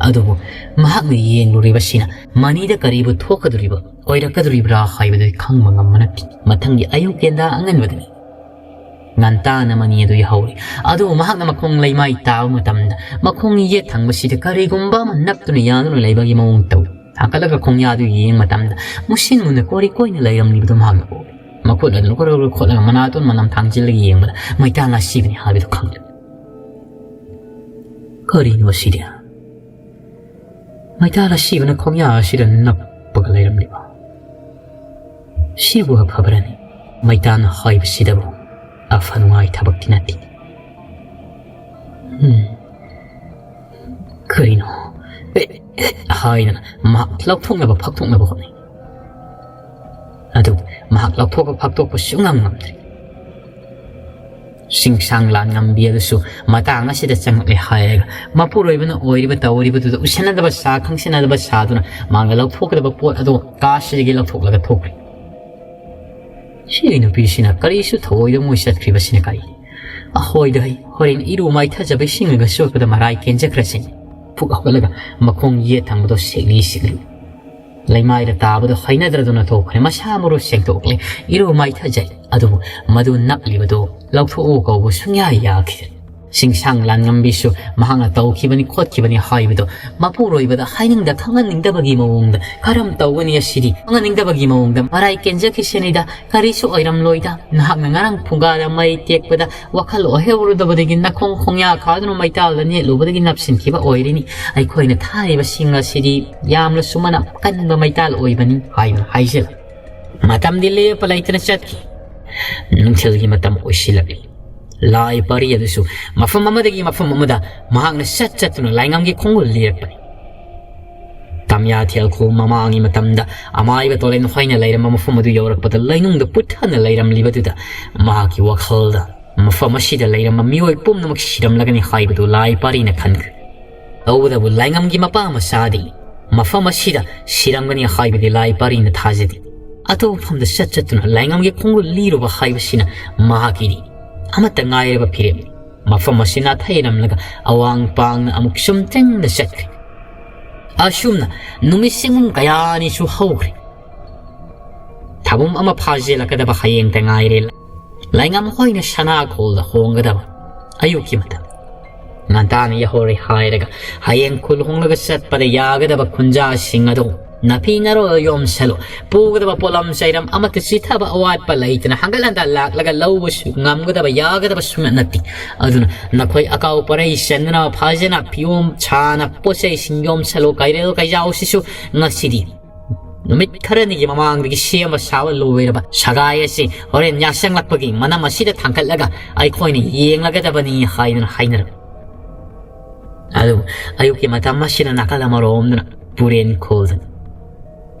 ꯑꯗꯨꯕꯨ ꯃꯍꯥꯛꯅ ꯌꯦꯡꯂꯨꯔꯤꯕꯁꯤꯅ ꯃꯅꯤꯗ ꯀꯔꯤꯕꯨ ꯊꯣꯛꯀꯗꯧꯔꯤꯕ ꯑꯣꯏꯔꯛꯀꯗꯧꯔꯤꯕ꯭ꯔꯥ ꯍꯥꯏꯕꯗꯨꯗꯤ ꯈꯪꯕ ꯉꯝꯕ ꯅꯠꯇꯦ꯫ ꯃꯊꯪꯒꯤ ꯑꯌꯨꯛ ꯌꯦꯟꯗꯥ ꯑꯉꯟꯕꯗꯅꯤ꯫ ꯉꯟꯇꯥꯅ ꯃꯅꯤ ꯑꯗꯨ ꯌꯥꯍꯧꯔꯤ꯫ ꯑꯗꯨꯕꯨ ꯃꯍꯥꯛꯅ ꯃꯈꯣꯡ ꯂꯩꯃꯥꯏ ꯇꯥꯕ ꯃꯇꯝꯗ ꯃꯈꯣꯡ ꯌꯦꯠ ꯊꯪꯕꯁꯤꯗ ꯀꯔꯤꯒꯨꯝꯕ ꯑꯃ ꯅꯞꯇꯨꯅ ꯌꯥꯟꯗꯨꯅ ꯂꯩꯕꯒꯤ ꯃꯑꯣꯡ ꯇꯧꯏ꯫ ꯊꯥꯡꯒꯠꯂꯒ ꯈꯣꯡꯌꯥꯗꯨ ꯌꯦꯡꯕ ꯃꯇꯝꯗ ꯃꯨꯁꯤꯟ ꯃꯨꯅ ꯀꯣꯔꯤ ꯀꯣꯏꯅ ꯂꯩꯔꯝꯂꯤꯕꯗꯨ ꯃꯍꯥꯛꯅ ꯎꯔꯦ꯫ ꯃꯈꯨꯠ ꯑꯗꯨꯅ ꯀꯣꯔꯣ ꯀꯣꯔꯣ ꯈꯣꯠꯂꯒ ꯃꯅꯥꯇꯣꯟ ꯃꯅꯝ ꯊꯥꯡꯖꯤꯜꯂꯒ ꯌꯦꯡꯕꯗ ꯃꯩꯇꯥꯜ ꯑꯁꯤꯕꯅꯤ ꯍꯥꯏꯕꯗꯨ ꯈꯪꯂꯦ꯫ "ꯀꯔꯤꯅꯣ ꯁꯤꯗꯤ?" ꯃꯩꯇꯥꯜ ꯑꯁꯤꯕꯅ ꯈꯣꯡꯌꯥ ꯑꯁꯤꯗ ꯅꯞꯄꯒ ꯂꯩꯔꯝꯂꯤꯕ꯫ ꯁꯤꯕꯨ ꯑꯐꯕ꯭ꯔꯅꯤ? ꯃꯩꯇꯥꯟ ꯍꯥꯏꯕꯁꯤꯗꯕꯨ ꯑꯐ ꯅꯨꯡꯉꯥꯏ ꯊꯕꯛꯇꯤ ꯅꯠꯇꯦ꯫ ꯎꯝ, ꯀꯔꯤꯅꯣ? ꯑꯦ, ꯑꯦ, ꯍꯥꯏꯗꯅ ꯃꯍꯥꯛ ꯂꯧꯊꯣꯛꯅꯕ ꯐꯛꯇꯣꯛꯅꯕ ꯍꯣꯠꯅꯩ꯫ ꯑꯗꯨꯕꯨ ꯃꯍꯥꯛ ꯂꯧꯊꯣꯛꯄ ꯐꯛꯇꯣꯛꯄ ꯁꯨꯡꯉꯝ ꯉꯝꯗ꯭ꯔꯦ꯫ ꯁꯤꯡꯁꯥꯡ ꯂꯥꯟꯉꯝꯕꯤ ꯑꯗꯨꯁꯨ ꯃꯇꯥꯡ ꯑꯁꯤꯗ ꯆꯪꯂꯛꯂꯦ ꯍꯥꯏꯔꯒ ꯃꯄꯨꯔꯣꯏꯕꯅ ꯑꯣꯏꯔꯤꯕ ꯇꯧꯔꯤꯕꯗꯨꯗ ꯎꯁꯤꯟꯅꯗꯕ ꯁꯥ ꯈꯪꯁꯤꯟꯅꯗꯕ ꯁꯥꯗꯨꯅ ꯃꯥꯅ ꯂꯧꯊꯣꯛꯀꯗꯕ ꯄꯣꯠ ꯑꯗꯨ ꯀꯥꯁꯤꯗꯒꯤ ꯂꯧꯊꯣꯛꯂꯒ ꯊꯣꯛꯈ꯭ꯔꯦ꯫ ꯁꯤ ꯅꯨꯄꯤꯁꯤꯅ ꯀꯔꯤꯁꯨ ꯊꯧꯑꯣꯏꯗꯕ ꯃꯣꯏ ꯆꯠꯈ꯭ꯔꯤꯕꯁꯤꯅ ꯀꯔꯤ? ꯑꯍꯣꯏꯗ ꯍꯩ, ꯍꯣꯔꯦꯟ ꯏꯔꯨ ꯃꯥꯏꯊꯖꯕ ꯏꯁꯤꯡꯒ ꯆꯣꯠꯄꯗ ꯃꯔꯥꯏ ꯀꯦꯟꯖꯈ꯭ꯔꯁꯤꯅꯤ꯫ ꯐꯨꯛ ꯍꯧꯒꯠꯂꯒ ꯃꯈꯣꯡ ꯌꯦꯠ ꯊꯪꯕꯗꯣ ꯁꯦꯛꯂꯤ ꯁꯦꯛꯂꯤ ꯂꯩꯃꯥꯏꯗ ꯇꯥꯕꯗꯣ ꯍꯩꯅꯗ꯭ꯔꯗꯨꯅ ꯊꯣꯛꯈ꯭ꯔꯦ꯫ ꯃꯁꯥ ꯃꯔꯨ ꯁꯦꯡꯗꯣꯛꯂꯦ, ꯏꯔꯨ ꯃꯥꯏꯊꯖꯩ꯫ ꯑꯗꯨꯕꯨ ꯃꯗꯨ ꯅꯞꯂꯤꯕꯗꯣ ꯂꯧꯊꯣꯛꯎ ꯀꯧꯕ ꯁꯨꯡꯌꯥ ꯌꯥꯈꯤꯗꯦ꯫ ꯁꯤꯡꯁꯥꯡ ꯂꯥꯟꯉꯝꯕꯤꯁꯨ ꯃꯍꯥꯛꯅ ꯇꯧꯈꯤꯕꯅꯤ ꯈꯣꯠꯈꯤꯕꯅꯤ ꯍꯥꯏꯕꯗꯣ ꯃꯄꯨꯔꯣꯏꯕꯗ ꯍꯥꯏꯅꯤꯡꯗ ꯈꯪꯍꯟꯅꯤꯡꯗꯕꯒꯤ ꯃꯑꯣꯡꯗ ꯀꯔꯝ ꯇꯧꯒꯅꯤ ꯑꯁꯤꯗꯤ ꯈꯪꯍꯟꯅꯤꯡꯗꯕꯒꯤ ꯃꯑꯣꯡꯗ ꯃꯔꯥꯏ ꯀꯦꯟꯖꯈꯤꯁꯅꯤꯗ, ꯀꯔꯤꯁꯨ ꯑꯣꯏꯔꯝꯂꯣꯏꯗ꯫ ꯅꯍꯥꯛꯅ ꯉꯔꯥꯡ ꯐꯨꯡꯒꯥꯗ ꯃꯩ ꯇꯦꯛꯄꯗ ꯋꯥꯈꯜ ꯑꯣꯏꯍꯧꯔꯨꯗꯕꯗꯒꯤ ꯅꯈꯣꯡ ꯈꯣꯡꯌꯥ ꯈꯥꯗꯨꯅ ꯃꯩꯇꯥꯜꯗ ꯅꯦꯠꯂꯨꯕꯗꯒꯤ ꯅꯞꯁꯤꯟꯈꯤꯕ ꯑꯣꯏꯔꯤꯅꯤ꯫ ꯑꯩꯈꯣꯏꯅ ꯊꯥꯔꯤꯕꯁꯤꯡ ꯑꯁꯤꯗꯤ ꯌꯥꯝꯅꯁꯨ ꯃꯅꯝ ꯀꯟꯕ ꯃꯩꯇꯥꯜ ꯑꯣꯏꯕꯅꯤ ꯍꯥꯏꯅ ꯍꯥꯏꯖꯜꯂꯤ꯫ ꯃꯇꯝꯗꯤ ꯂꯦꯞꯄ ꯂꯩꯇꯅ ꯆꯠꯈꯤ꯫ ꯅꯨꯡꯊꯤꯜꯒꯤ ꯃꯇꯝ ꯑꯣꯏꯁꯤꯜꯂꯛꯂꯤ꯫ ꯂꯥꯏ ꯄꯥꯔꯤ ꯑꯗꯨꯁꯨ ꯃꯐꯝ ꯑꯃꯗꯒꯤ ꯃꯐꯝ ꯑꯃꯗ ꯃꯍꯥꯛꯅ ꯆꯠ ꯆꯠꯇꯨꯅ ꯂꯥꯏꯉꯝꯒꯤ ꯈꯣꯡꯒꯨꯜ ꯂꯤꯔꯛꯄꯅꯤ꯫ ꯇꯝꯌꯥꯊꯦꯜ ꯈꯨꯜ ꯃꯃꯥꯡꯒꯤ ꯃꯇꯝꯗ ꯑꯃꯥꯏꯕ ꯇꯣꯂꯦꯟ ꯍꯣꯏꯅ ꯂꯩꯔꯝꯕ ꯃꯐꯝ ꯑꯗꯨ ꯌꯧꯔꯛꯄꯗ ꯂꯩꯅꯨꯡꯗ ꯄꯨꯠꯊꯅ ꯂꯩꯔꯝꯂꯤꯕꯗꯨꯗ ꯃꯍꯥꯛꯀꯤ ꯋꯥꯈꯜꯗ ꯃꯐꯝ ꯑꯁꯤꯗ ꯂꯩꯔꯝꯕ ꯃꯤꯑꯣꯏ ꯄꯨꯝꯅꯃꯛ ꯁꯤꯔꯝꯂꯒꯅꯤ ꯍꯥꯏꯕꯗꯨ ꯂꯥꯏ ꯄꯥꯔꯤꯅ ꯈꯟꯈ꯭ꯔꯦ꯫ ꯇꯧꯕꯇꯕꯨ ꯂꯥꯏꯉꯝꯒꯤ ꯃꯄꯥ ꯃꯆꯥꯗꯤ ꯃꯐꯝ ꯑꯁꯤꯗ ꯁꯤꯔꯝꯒꯅꯤ ꯍꯥꯏꯕꯗꯤ ꯂꯥꯏ ꯄꯥꯔꯤꯅ ꯊꯥꯖꯗꯦ꯫ ꯑꯇꯣꯞꯄ ꯃꯐꯝꯗ ꯆꯠ ꯆꯠꯇꯨꯅ ꯂꯥꯏꯉꯝꯒꯤ ꯈꯣꯡꯒꯨꯜ ꯂꯤꯔꯨꯕ ꯍꯥꯏꯕꯁꯤꯅ ꯃꯍꯥꯛꯀꯤꯗꯤ ꯑꯃꯠꯇ ꯉꯥꯏꯔꯕ ꯐꯤꯔꯦꯞꯅꯤ꯫ ꯃꯐꯝ ꯑꯁꯤ ꯅꯥꯊꯩꯔꯝꯂꯒ ꯑꯋꯥꯡ ꯄꯥꯡꯅ ꯑꯃꯨꯛ ꯁꯨꯝ ꯆꯪꯅ ꯆꯠꯈ꯭ꯔꯦ꯫ ꯑꯁꯨꯝꯅ ꯅꯨꯃꯤꯠ ꯁꯤꯡ ꯀꯌꯥꯅꯤꯁꯨ ꯍꯧꯈ꯭ꯔꯦ꯫ ꯊꯥꯕꯨꯝ ꯑꯃ ꯐꯥꯖꯤꯜꯂꯛꯀꯗꯕ ꯍꯌꯦꯡꯇ ꯉꯥꯏꯔꯦ꯫ ꯂꯥꯏꯉꯝ ꯍꯣꯏꯅ ꯁꯅꯥ ꯈꯣꯜꯗ ꯍꯣꯡꯒꯗꯕ ꯑꯌꯨꯛꯀꯤ ꯃꯇꯝ꯫ ꯉꯟꯇꯥꯅ ꯌꯥꯍꯧꯔꯦ ꯍꯥꯏꯔꯒ ꯍꯌꯦꯡ ꯈꯨꯜ ꯍꯣꯡꯂꯒ ꯆꯠꯄꯗ ꯌꯥꯒꯗꯕ ꯈꯨꯟꯖꯥꯁꯤꯡ ꯑꯗꯨ ꯅꯥꯄꯤ ꯅꯔꯣꯜ ꯌꯣꯝꯁꯜꯂꯨ꯫ ꯄꯨꯒꯗꯕ ꯄꯣꯠꯂꯝ ꯆꯩꯔꯝ ꯑꯃꯠꯇ ꯆꯤꯊꯕ ꯑꯋꯥꯠꯄ ꯂꯩꯇꯅ ꯍꯪꯒꯠ ꯍꯟꯗ ꯂꯥꯛꯂꯒ ꯂꯧꯕꯁꯨ ꯉꯝꯒꯗꯕ ꯌꯥꯒꯗꯕ ꯁꯨꯡꯅꯠ ꯅꯠꯇꯦ꯫ ꯑꯗꯨꯅ ꯅꯈꯣꯏ ꯑꯀꯥꯎ ꯄꯔꯩ ꯆꯟꯗꯅ ꯐꯖꯅ ꯐꯤꯌꯣꯝ ꯁꯥꯅ ꯄꯣꯠ ꯆꯩꯁꯤꯡ ꯌꯣꯝꯁꯜꯂꯨ꯫ ꯀꯩꯔꯦꯜ ꯀꯩꯖꯥꯎꯁꯤꯁꯨ ꯉꯁꯤꯗꯤ ꯅꯨꯃꯤꯠ ꯈꯔꯅꯤꯒꯤ ꯃꯃꯥꯡꯗꯒꯤ ꯁꯦꯝꯕ ꯁꯥꯕ ꯂꯣꯏꯔꯕ ꯁꯒꯥꯏ ꯑꯁꯤ ꯍꯣꯔꯦꯟ ꯌꯥꯁꯪꯂꯛꯄꯒꯤ ꯃꯅꯝ ꯑꯁꯤꯗ ꯊꯥꯡꯒꯠꯂꯒ ꯑꯩꯈꯣꯏꯅ ꯌꯦꯡꯂꯒꯗꯕꯅꯤ ꯍꯥꯏꯗꯨꯅ ꯍꯥꯏꯅꯔꯝꯃꯤ꯫ ꯑꯗꯨꯕꯨ ꯑꯌꯨꯛꯀꯤ ꯃꯇꯝ ꯑꯁꯤꯗ ꯅꯥꯀꯜ ꯑꯃꯔꯣꯝꯗꯅ ꯄꯨꯔꯦꯟ ꯈꯨꯜꯗ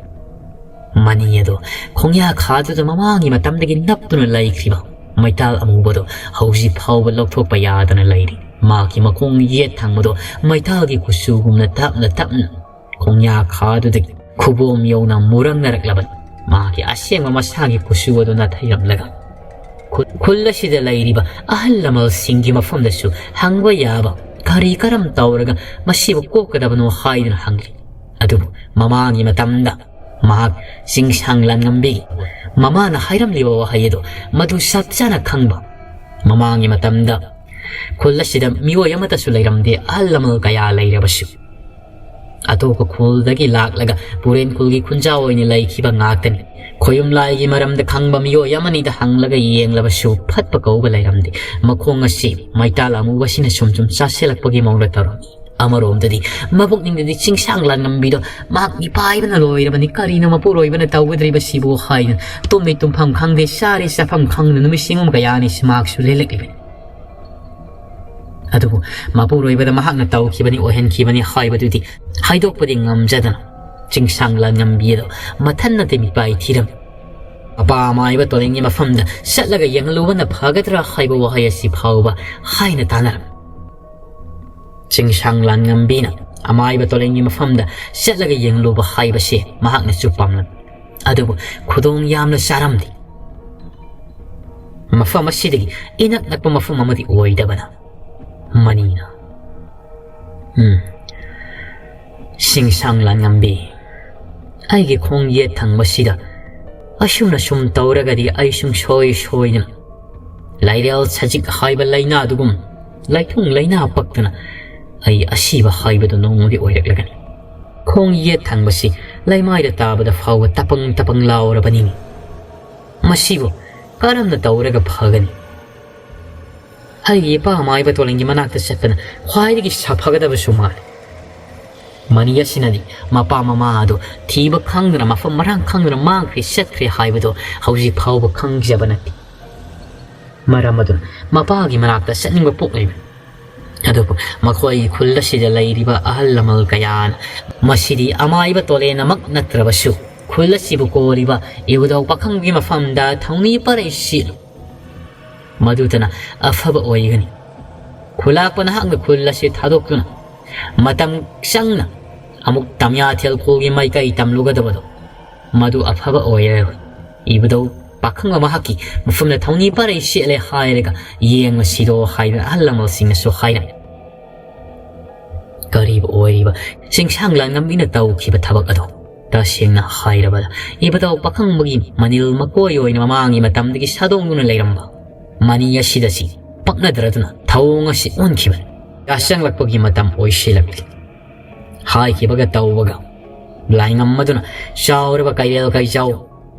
ꯃꯅꯤ ꯑꯗꯣ ꯈꯣꯡꯌꯥ ꯈꯥꯗꯨꯗ ꯃꯃꯥꯡꯒꯤ ꯃꯇꯝꯗꯒꯤ ꯅꯞꯇꯨꯅ ꯂꯩꯈ꯭ꯔꯤꯕ ꯃꯩꯇꯥꯜ ꯑꯃꯨꯕꯗꯣ ꯍꯧꯖꯤꯛ ꯐꯥꯎꯕ ꯂꯧꯊꯣꯛꯄ ꯌꯥꯗꯅ ꯂꯩꯔꯤ꯫ ꯃꯍꯥꯛꯀꯤ ꯃꯈꯣꯡ ꯌꯦꯠ ꯊꯪꯕꯗꯣ ꯃꯩꯇꯥꯜꯒꯤ ꯀꯨꯆꯨꯒꯨꯝꯅ ꯇꯞꯅ ꯇꯞꯅ ꯈꯣꯡꯌꯥ ꯈꯥꯗꯨꯗꯒꯤ ꯈꯨꯕꯣꯝ ꯌꯧꯅ ꯃꯨꯔꯪꯅꯔꯛꯂꯕꯅꯤ꯫ ꯃꯍꯥꯛꯀꯤ ꯑꯁꯦꯡꯕ ꯃꯁꯥꯒꯤ ꯀꯨꯆꯨ ꯑꯗꯨ ꯅꯥꯊꯩꯔꯝꯂꯒ ꯈꯨ-, ꯈꯨꯜ ꯑꯁꯤꯗ ꯂꯩꯔꯤꯕ ꯑꯍꯜ ꯂꯃꯟꯁꯤꯡꯒꯤ ꯃꯐꯝꯗꯁꯨ ꯍꯪꯕ ꯌꯥꯕ ꯀꯔꯤ ꯀꯔꯝ ꯇꯧꯔꯒ ꯃꯁꯤꯕꯨ ꯀꯣꯛꯀꯗꯕꯅꯣ ꯍꯥꯏꯗꯨꯅ ꯍꯪꯂꯤ꯫ ꯑꯗꯨꯕꯨ ꯃꯃꯥꯡꯒꯤ ꯃꯇꯝꯗ ꯃꯍꯥꯛ ꯆꯤꯡꯁꯥꯡ ꯂꯥꯟꯉꯝꯕꯤꯒꯤ ꯃꯃꯥꯅ ꯍꯥꯏꯔꯝꯂꯤꯕ ꯋꯥꯍꯩ ꯑꯗꯨ ꯃꯗꯨ ꯆꯞ ꯆꯥꯅ ꯈꯪꯕ ꯃꯃꯥꯡꯒꯤ ꯃꯇꯝꯗ ꯈꯨꯜ ꯑꯁꯤꯗ ꯃꯤꯑꯣꯏ ꯑꯃꯠꯇꯁꯨ ꯂꯩꯔꯝꯗꯦ꯫ ꯑꯍꯜ ꯂꯃꯟ ꯀꯌꯥ ꯂꯩꯔꯕꯁꯨ ꯑꯇꯣꯞꯄ ꯈꯨꯜꯗꯒꯤ ꯂꯥꯛꯂꯒ ꯄꯨꯔꯦꯟ ꯈꯨꯜꯒꯤ ꯈꯨꯟꯖꯥꯎ ꯑꯣꯏꯅ ꯂꯩꯈꯤꯕ ꯉꯥꯛꯇꯅꯤ꯫ ꯈꯣꯌꯨꯝ ꯂꯥꯏꯒꯤ ꯃꯔꯝꯗ ꯈꯪꯕ ꯃꯤꯑꯣꯏ ꯑꯃꯅꯤꯗ ꯍꯪꯂꯒ ꯌꯦꯡꯂꯕꯁꯨ ꯐꯠꯄ ꯀꯧꯕ ꯂꯩꯔꯝꯗꯦ꯫ ꯃꯈꯣꯡ ꯑꯁꯤ ꯃꯩꯇꯥꯜ ꯑꯃꯨꯕꯁꯤꯅ ꯁꯨꯝ ꯁꯨꯝ ꯆꯥꯁꯤꯜꯂꯛꯄꯒꯤ ꯃꯑꯣꯡꯗ ꯇꯧꯔꯝꯃꯤ꯫ ꯑꯃꯔꯣꯝꯗꯗꯤ ꯃꯕꯨꯛꯅꯤꯡꯗꯗꯤ ꯆꯤꯡꯁꯥꯡ ꯂꯥꯟꯉꯝꯕꯤꯗꯣ ꯃꯍꯥꯛ ꯃꯤꯄꯥꯏꯕꯅ ꯂꯣꯏꯔꯕꯅꯤ, ꯀꯔꯤꯅꯣ ꯃꯄꯨꯔꯣꯏꯕꯅ ꯇꯧꯒꯗ꯭ꯔꯤꯕꯁꯤꯕꯨ ꯍꯥꯏꯅ ꯇꯨꯝꯃꯤ ꯇꯨꯝꯐꯝ ꯈꯪꯗꯦ, ꯆꯥꯔꯤ ꯆꯥꯐꯝ ꯈꯪꯗꯅ ꯅꯨꯃꯤꯠ ꯁꯤꯡꯉꯝ ꯀꯌꯥꯅꯤ ꯁꯤ ꯃꯍꯥꯛꯁꯨ ꯂꯦꯜꯂꯛꯂꯤꯕꯅꯤ꯫ ꯑꯗꯨꯕꯨ ꯃꯄꯨꯔꯣꯏꯕꯗ ꯃꯍꯥꯛꯅ ꯇꯧꯈꯤꯕꯅꯤ, ꯑꯣꯏꯍꯟꯈꯤꯕꯅꯤ ꯍꯥꯏꯕꯗꯨꯗꯤ ꯍꯥꯏꯗꯣꯛꯄꯗꯤ ꯉꯝꯖꯗꯅ ꯆꯤꯡꯁꯥꯡ ꯂꯥꯟꯉꯝꯕꯤ ꯑꯗꯣ ꯃꯊꯟꯅꯗꯤ ꯃꯤꯄꯥꯏ ꯊꯤꯔꯝꯃꯤ꯫ ꯃꯄꯥ ꯑꯃꯥꯏꯕ ꯇꯣꯂꯦꯟꯒꯤ ꯃꯐꯝꯗ ꯆꯠꯂꯒ ꯌꯦꯡꯍꯜꯂꯨꯕꯅ ꯐꯒꯗ꯭ꯔꯥ ꯍꯥꯏꯕ ꯋꯥꯍꯩ ꯑꯁꯤ ꯐꯥꯎꯕ ꯍꯥꯏꯅ ꯇꯥꯅꯔꯝꯃꯤ꯫ ꯆꯤꯡꯁꯥꯡ ꯂꯥꯟꯉꯝꯕꯤꯅ ꯑꯃꯥꯏꯕ ꯇꯣꯂꯦꯟꯒꯤ ꯃꯐꯝꯗ ꯆꯠꯂꯒ ꯌꯦꯡꯍꯜꯂꯨꯕ ꯍꯥꯏꯕꯁꯤ ꯃꯍꯥꯛꯅꯁꯨ ꯄꯥꯝꯂꯝꯃꯤ꯫ ꯑꯗꯨꯕꯨ ꯈꯨꯗꯣꯡ ꯌꯥꯝꯅ ꯆꯥꯔꯝꯗꯦ꯫ ꯃꯐꯝ ꯑꯁꯤꯗꯒꯤ ꯏꯅꯛ ꯅꯛꯄ ꯃꯐꯝ ꯑꯃꯗꯤ ꯑꯣꯏꯗꯕꯅ ꯃꯅꯤꯅ, ꯎꯝ, ꯆꯤꯡꯁꯥꯡ ꯂꯥꯟꯉꯝꯕꯤ, ꯑꯩꯒꯤ ꯈꯣꯡ ꯌꯦꯠ ꯊꯪꯕꯁꯤꯗ ꯑꯁꯨꯝꯅ ꯁꯨꯝ ꯇꯧꯔꯒꯗꯤ ꯑꯩ ꯁꯨꯡꯁꯣꯏ ꯁꯣꯏꯗꯅ ꯂꯥꯏꯔꯦꯜ ꯁꯖꯤꯛ ꯍꯥꯏꯕ ꯂꯥꯏꯅꯥꯗꯨꯒꯨꯝ ꯂꯥꯏꯊꯨꯡ ꯂꯥꯏꯅꯥ ꯄꯛꯇꯅ ꯑꯩ ꯑꯁꯤꯕ ꯍꯥꯏꯕꯗꯨ ꯅꯣꯡꯃꯗꯤ ꯑꯣꯏꯔꯛꯂꯒꯅꯤ꯫ ꯈꯣꯡ ꯌꯦꯠ ꯊꯪꯕꯁꯤ ꯂꯩꯃꯥꯏꯗ ꯇꯥꯕꯗ ꯐꯥꯎꯕ ꯇꯄꯪ ꯇꯄꯪ ꯂꯥꯎꯔꯕꯅꯤꯅꯦ꯫ ꯃꯁꯤꯕꯨ ꯀꯔꯝꯅ ꯇꯧꯔꯒ ꯐꯒꯅꯤ? ꯑꯩꯒꯤ ꯏꯄꯥ ꯑꯃꯥꯏꯕ ꯇꯣꯂꯦꯟꯒꯤ ꯃꯅꯥꯛꯇ ꯆꯠꯄꯅ ꯈ꯭ꯋꯥꯏꯗꯒꯤ ꯁꯥꯐꯒꯗꯕꯁꯨ ꯃꯥꯜꯂꯤ꯫ ꯃꯅꯤ ꯑꯁꯤꯅꯗꯤ ꯃꯄꯥ ꯃꯃꯥ ꯑꯗꯨ ꯊꯤꯕ ꯈꯪꯗꯅ, ꯃꯐꯝ ꯃꯔꯥꯡ ꯈꯪꯗꯅ ꯃꯥꯡꯈ꯭ꯔꯦ, ꯆꯠꯈ꯭ꯔꯦ ꯍꯥꯏꯕꯗꯨ ꯍꯧꯖꯤꯛ ꯐꯥꯎꯕ ꯈꯪꯖꯕ ꯅꯠꯇꯦ꯫ ꯃꯔꯝ ꯑꯗꯨꯅ ꯃꯄꯥꯒꯤ ꯃꯅꯥꯛꯇ ꯆꯠꯅꯤꯡꯕ ꯄꯣꯛꯂꯤꯕꯅꯤ꯫ ꯑꯗꯨꯕꯨ ꯃꯈꯣꯏꯒꯤ ꯈꯨꯜ ꯑꯁꯤꯗ ꯂꯩꯔꯤꯕ ꯑꯍꯜ ꯂꯃꯟ ꯀꯌꯥꯅ ꯃꯁꯤꯗꯤ ꯑꯃꯥꯏꯕ ꯇꯣꯂꯦꯟꯅꯃꯛ ꯅꯠꯇ꯭ꯔꯕꯁꯨ, ꯈꯨꯜ ꯑꯁꯤꯕꯨ ꯀꯣꯜꯂꯤꯕ ꯏꯕꯨꯙꯧ ꯄꯥꯈꯪꯕꯒꯤ ꯃꯐꯝꯗ ꯊꯧꯅꯤ ꯄꯔꯩ ꯁꯤꯠꯂꯨ, ꯃꯗꯨꯗꯅ ꯑꯐꯕ ꯑꯣꯏꯒꯅꯤ꯫ ꯈꯨꯂꯥꯛꯄ ꯅꯍꯥꯛꯅ ꯈꯨꯜ ꯑꯁꯤ ꯊꯥꯗꯣꯛꯇꯨꯅ ꯃꯇꯝ ꯆꯪꯅ ꯑꯃꯨꯛ ꯇꯝꯌꯥꯊꯦꯜ ꯈꯨꯜꯒꯤ ꯃꯥꯏꯀꯩ ꯇꯝꯂꯨꯒꯗꯕꯗꯣ, ꯃꯗꯨ ꯑꯐꯕ ꯑꯣꯏꯔꯔꯣꯏ꯫ ꯏꯕꯨꯙꯧ ꯄꯥꯈꯪꯕ ꯃꯍꯥꯛꯀꯤ ꯃꯐꯝꯗ ꯊꯧꯅꯤ ꯄꯔꯩ ꯁꯦꯠꯂꯦ ꯍꯥꯏꯔꯒ ꯌꯦꯡꯉꯁꯤꯔꯣ ꯍꯥꯏꯗꯅ ꯑꯍꯜ ꯂꯃꯟꯁꯤꯡꯅꯁꯨ ꯍꯥꯏꯔꯝꯃꯤ꯫ ꯀꯔꯤꯕꯨ ꯑꯣꯏꯔꯤꯕ ꯆꯤꯡꯁꯥꯡ ꯂꯥꯟꯉꯝꯕꯤꯅ ꯇꯧꯈꯤꯕ ꯊꯕꯛ ꯑꯗꯣ? ꯇꯁꯦꯡꯅ ꯍꯥꯏꯔꯕꯗ, ꯏꯕꯨꯙꯧ ꯄꯥꯈꯪꯕꯒꯤ ꯃꯅꯤꯜ ꯃꯀꯣꯏ ꯑꯣꯏꯅ ꯃꯃꯥꯡꯒꯤ ꯃꯇꯝꯗꯒꯤ ꯁꯥꯗꯣꯡꯗꯨꯅ ꯂꯩꯔꯝꯕ ꯃꯅꯤ ꯑꯁꯤꯗ ꯁꯤ ꯄꯛꯅꯗ꯭ꯔꯗꯨꯅ ꯊꯧꯑꯣꯡ ꯑꯁꯤ ꯑꯣꯟꯈꯤꯕꯅꯤ꯫ ꯌꯥꯆꯪꯂꯛꯄꯒꯤ ꯃꯇꯝ ꯑꯣꯏꯁꯤꯜꯂꯛꯂꯤ꯫ ꯍꯥꯏꯈꯤꯕꯒ ꯇꯧꯕꯒ ꯂꯥꯏꯉꯝ ꯑꯗꯨꯅ ꯆꯥꯎꯔꯕ ꯀꯩꯔꯦꯜ ꯀꯩꯆꯥꯎ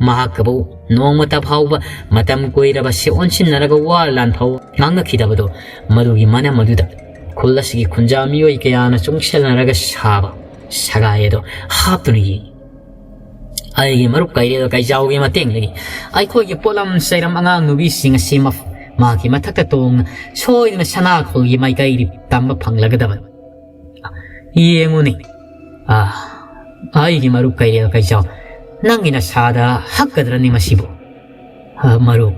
ꯃꯍꯥꯛꯀꯕꯨ ꯅꯣꯡꯃꯇ ꯐꯥꯎꯕ ꯃꯇꯝ ꯀꯨꯏꯔꯕ ꯁꯦ ꯑꯣꯟꯁꯤꯟꯅꯔꯒ ꯋꯥ ꯂꯥꯟꯐꯧ ꯉꯥꯡꯅꯈꯤꯗꯕꯗꯣ, ꯃꯗꯨꯒꯤ ꯃꯅꯝ ꯑꯗꯨꯗ ꯈꯨꯜ ꯑꯁꯤꯒꯤ ꯈꯨꯟꯖꯥ ꯃꯤꯑꯣꯏ ꯀꯌꯥꯅ ꯆꯨꯡꯁꯤꯟꯅꯔꯒ ꯁꯥꯕ ꯁꯒꯥꯏ ꯑꯗꯨ ꯍꯥꯞꯇꯨꯅ ꯌꯦꯡꯉꯤ꯫ ꯑꯩꯒꯤ ꯃꯔꯨꯞ ꯀꯩꯔꯦꯜ ꯀꯩꯖꯥꯎꯒꯤ ꯃꯇꯦꯡꯗꯒꯤ ꯑꯩꯈꯣꯏꯒꯤ ꯄꯣꯠꯂꯝ ꯆꯩꯔꯝ ꯑꯉꯥꯡ ꯅꯨꯕꯤꯁꯤꯡ ꯑꯁꯤ ꯃꯐ-, ꯃꯍꯥꯛꯀꯤ ꯃꯊꯛꯇ ꯇꯣꯡꯅ ꯁꯣꯏꯗꯅ ꯁꯅꯥꯈꯣꯜꯒꯤ ꯃꯥꯏꯀꯩꯗꯤ ꯇꯝꯕ ꯐꯪꯂꯒꯗꯕꯅꯤ꯫ ꯌꯦꯡꯉꯨꯅꯦ, ꯑꯥ, ꯑꯩꯒꯤ ꯃꯔꯨꯞ ꯀꯩꯔꯦꯜ ꯀꯩꯖꯥꯎ, ꯅꯪꯒꯤ ꯅꯁꯥꯗ ꯍꯛꯀꯗ꯭ꯔꯅꯤ ꯃꯁꯤꯕꯨ? ꯑꯥ, ꯃꯔꯨꯞ,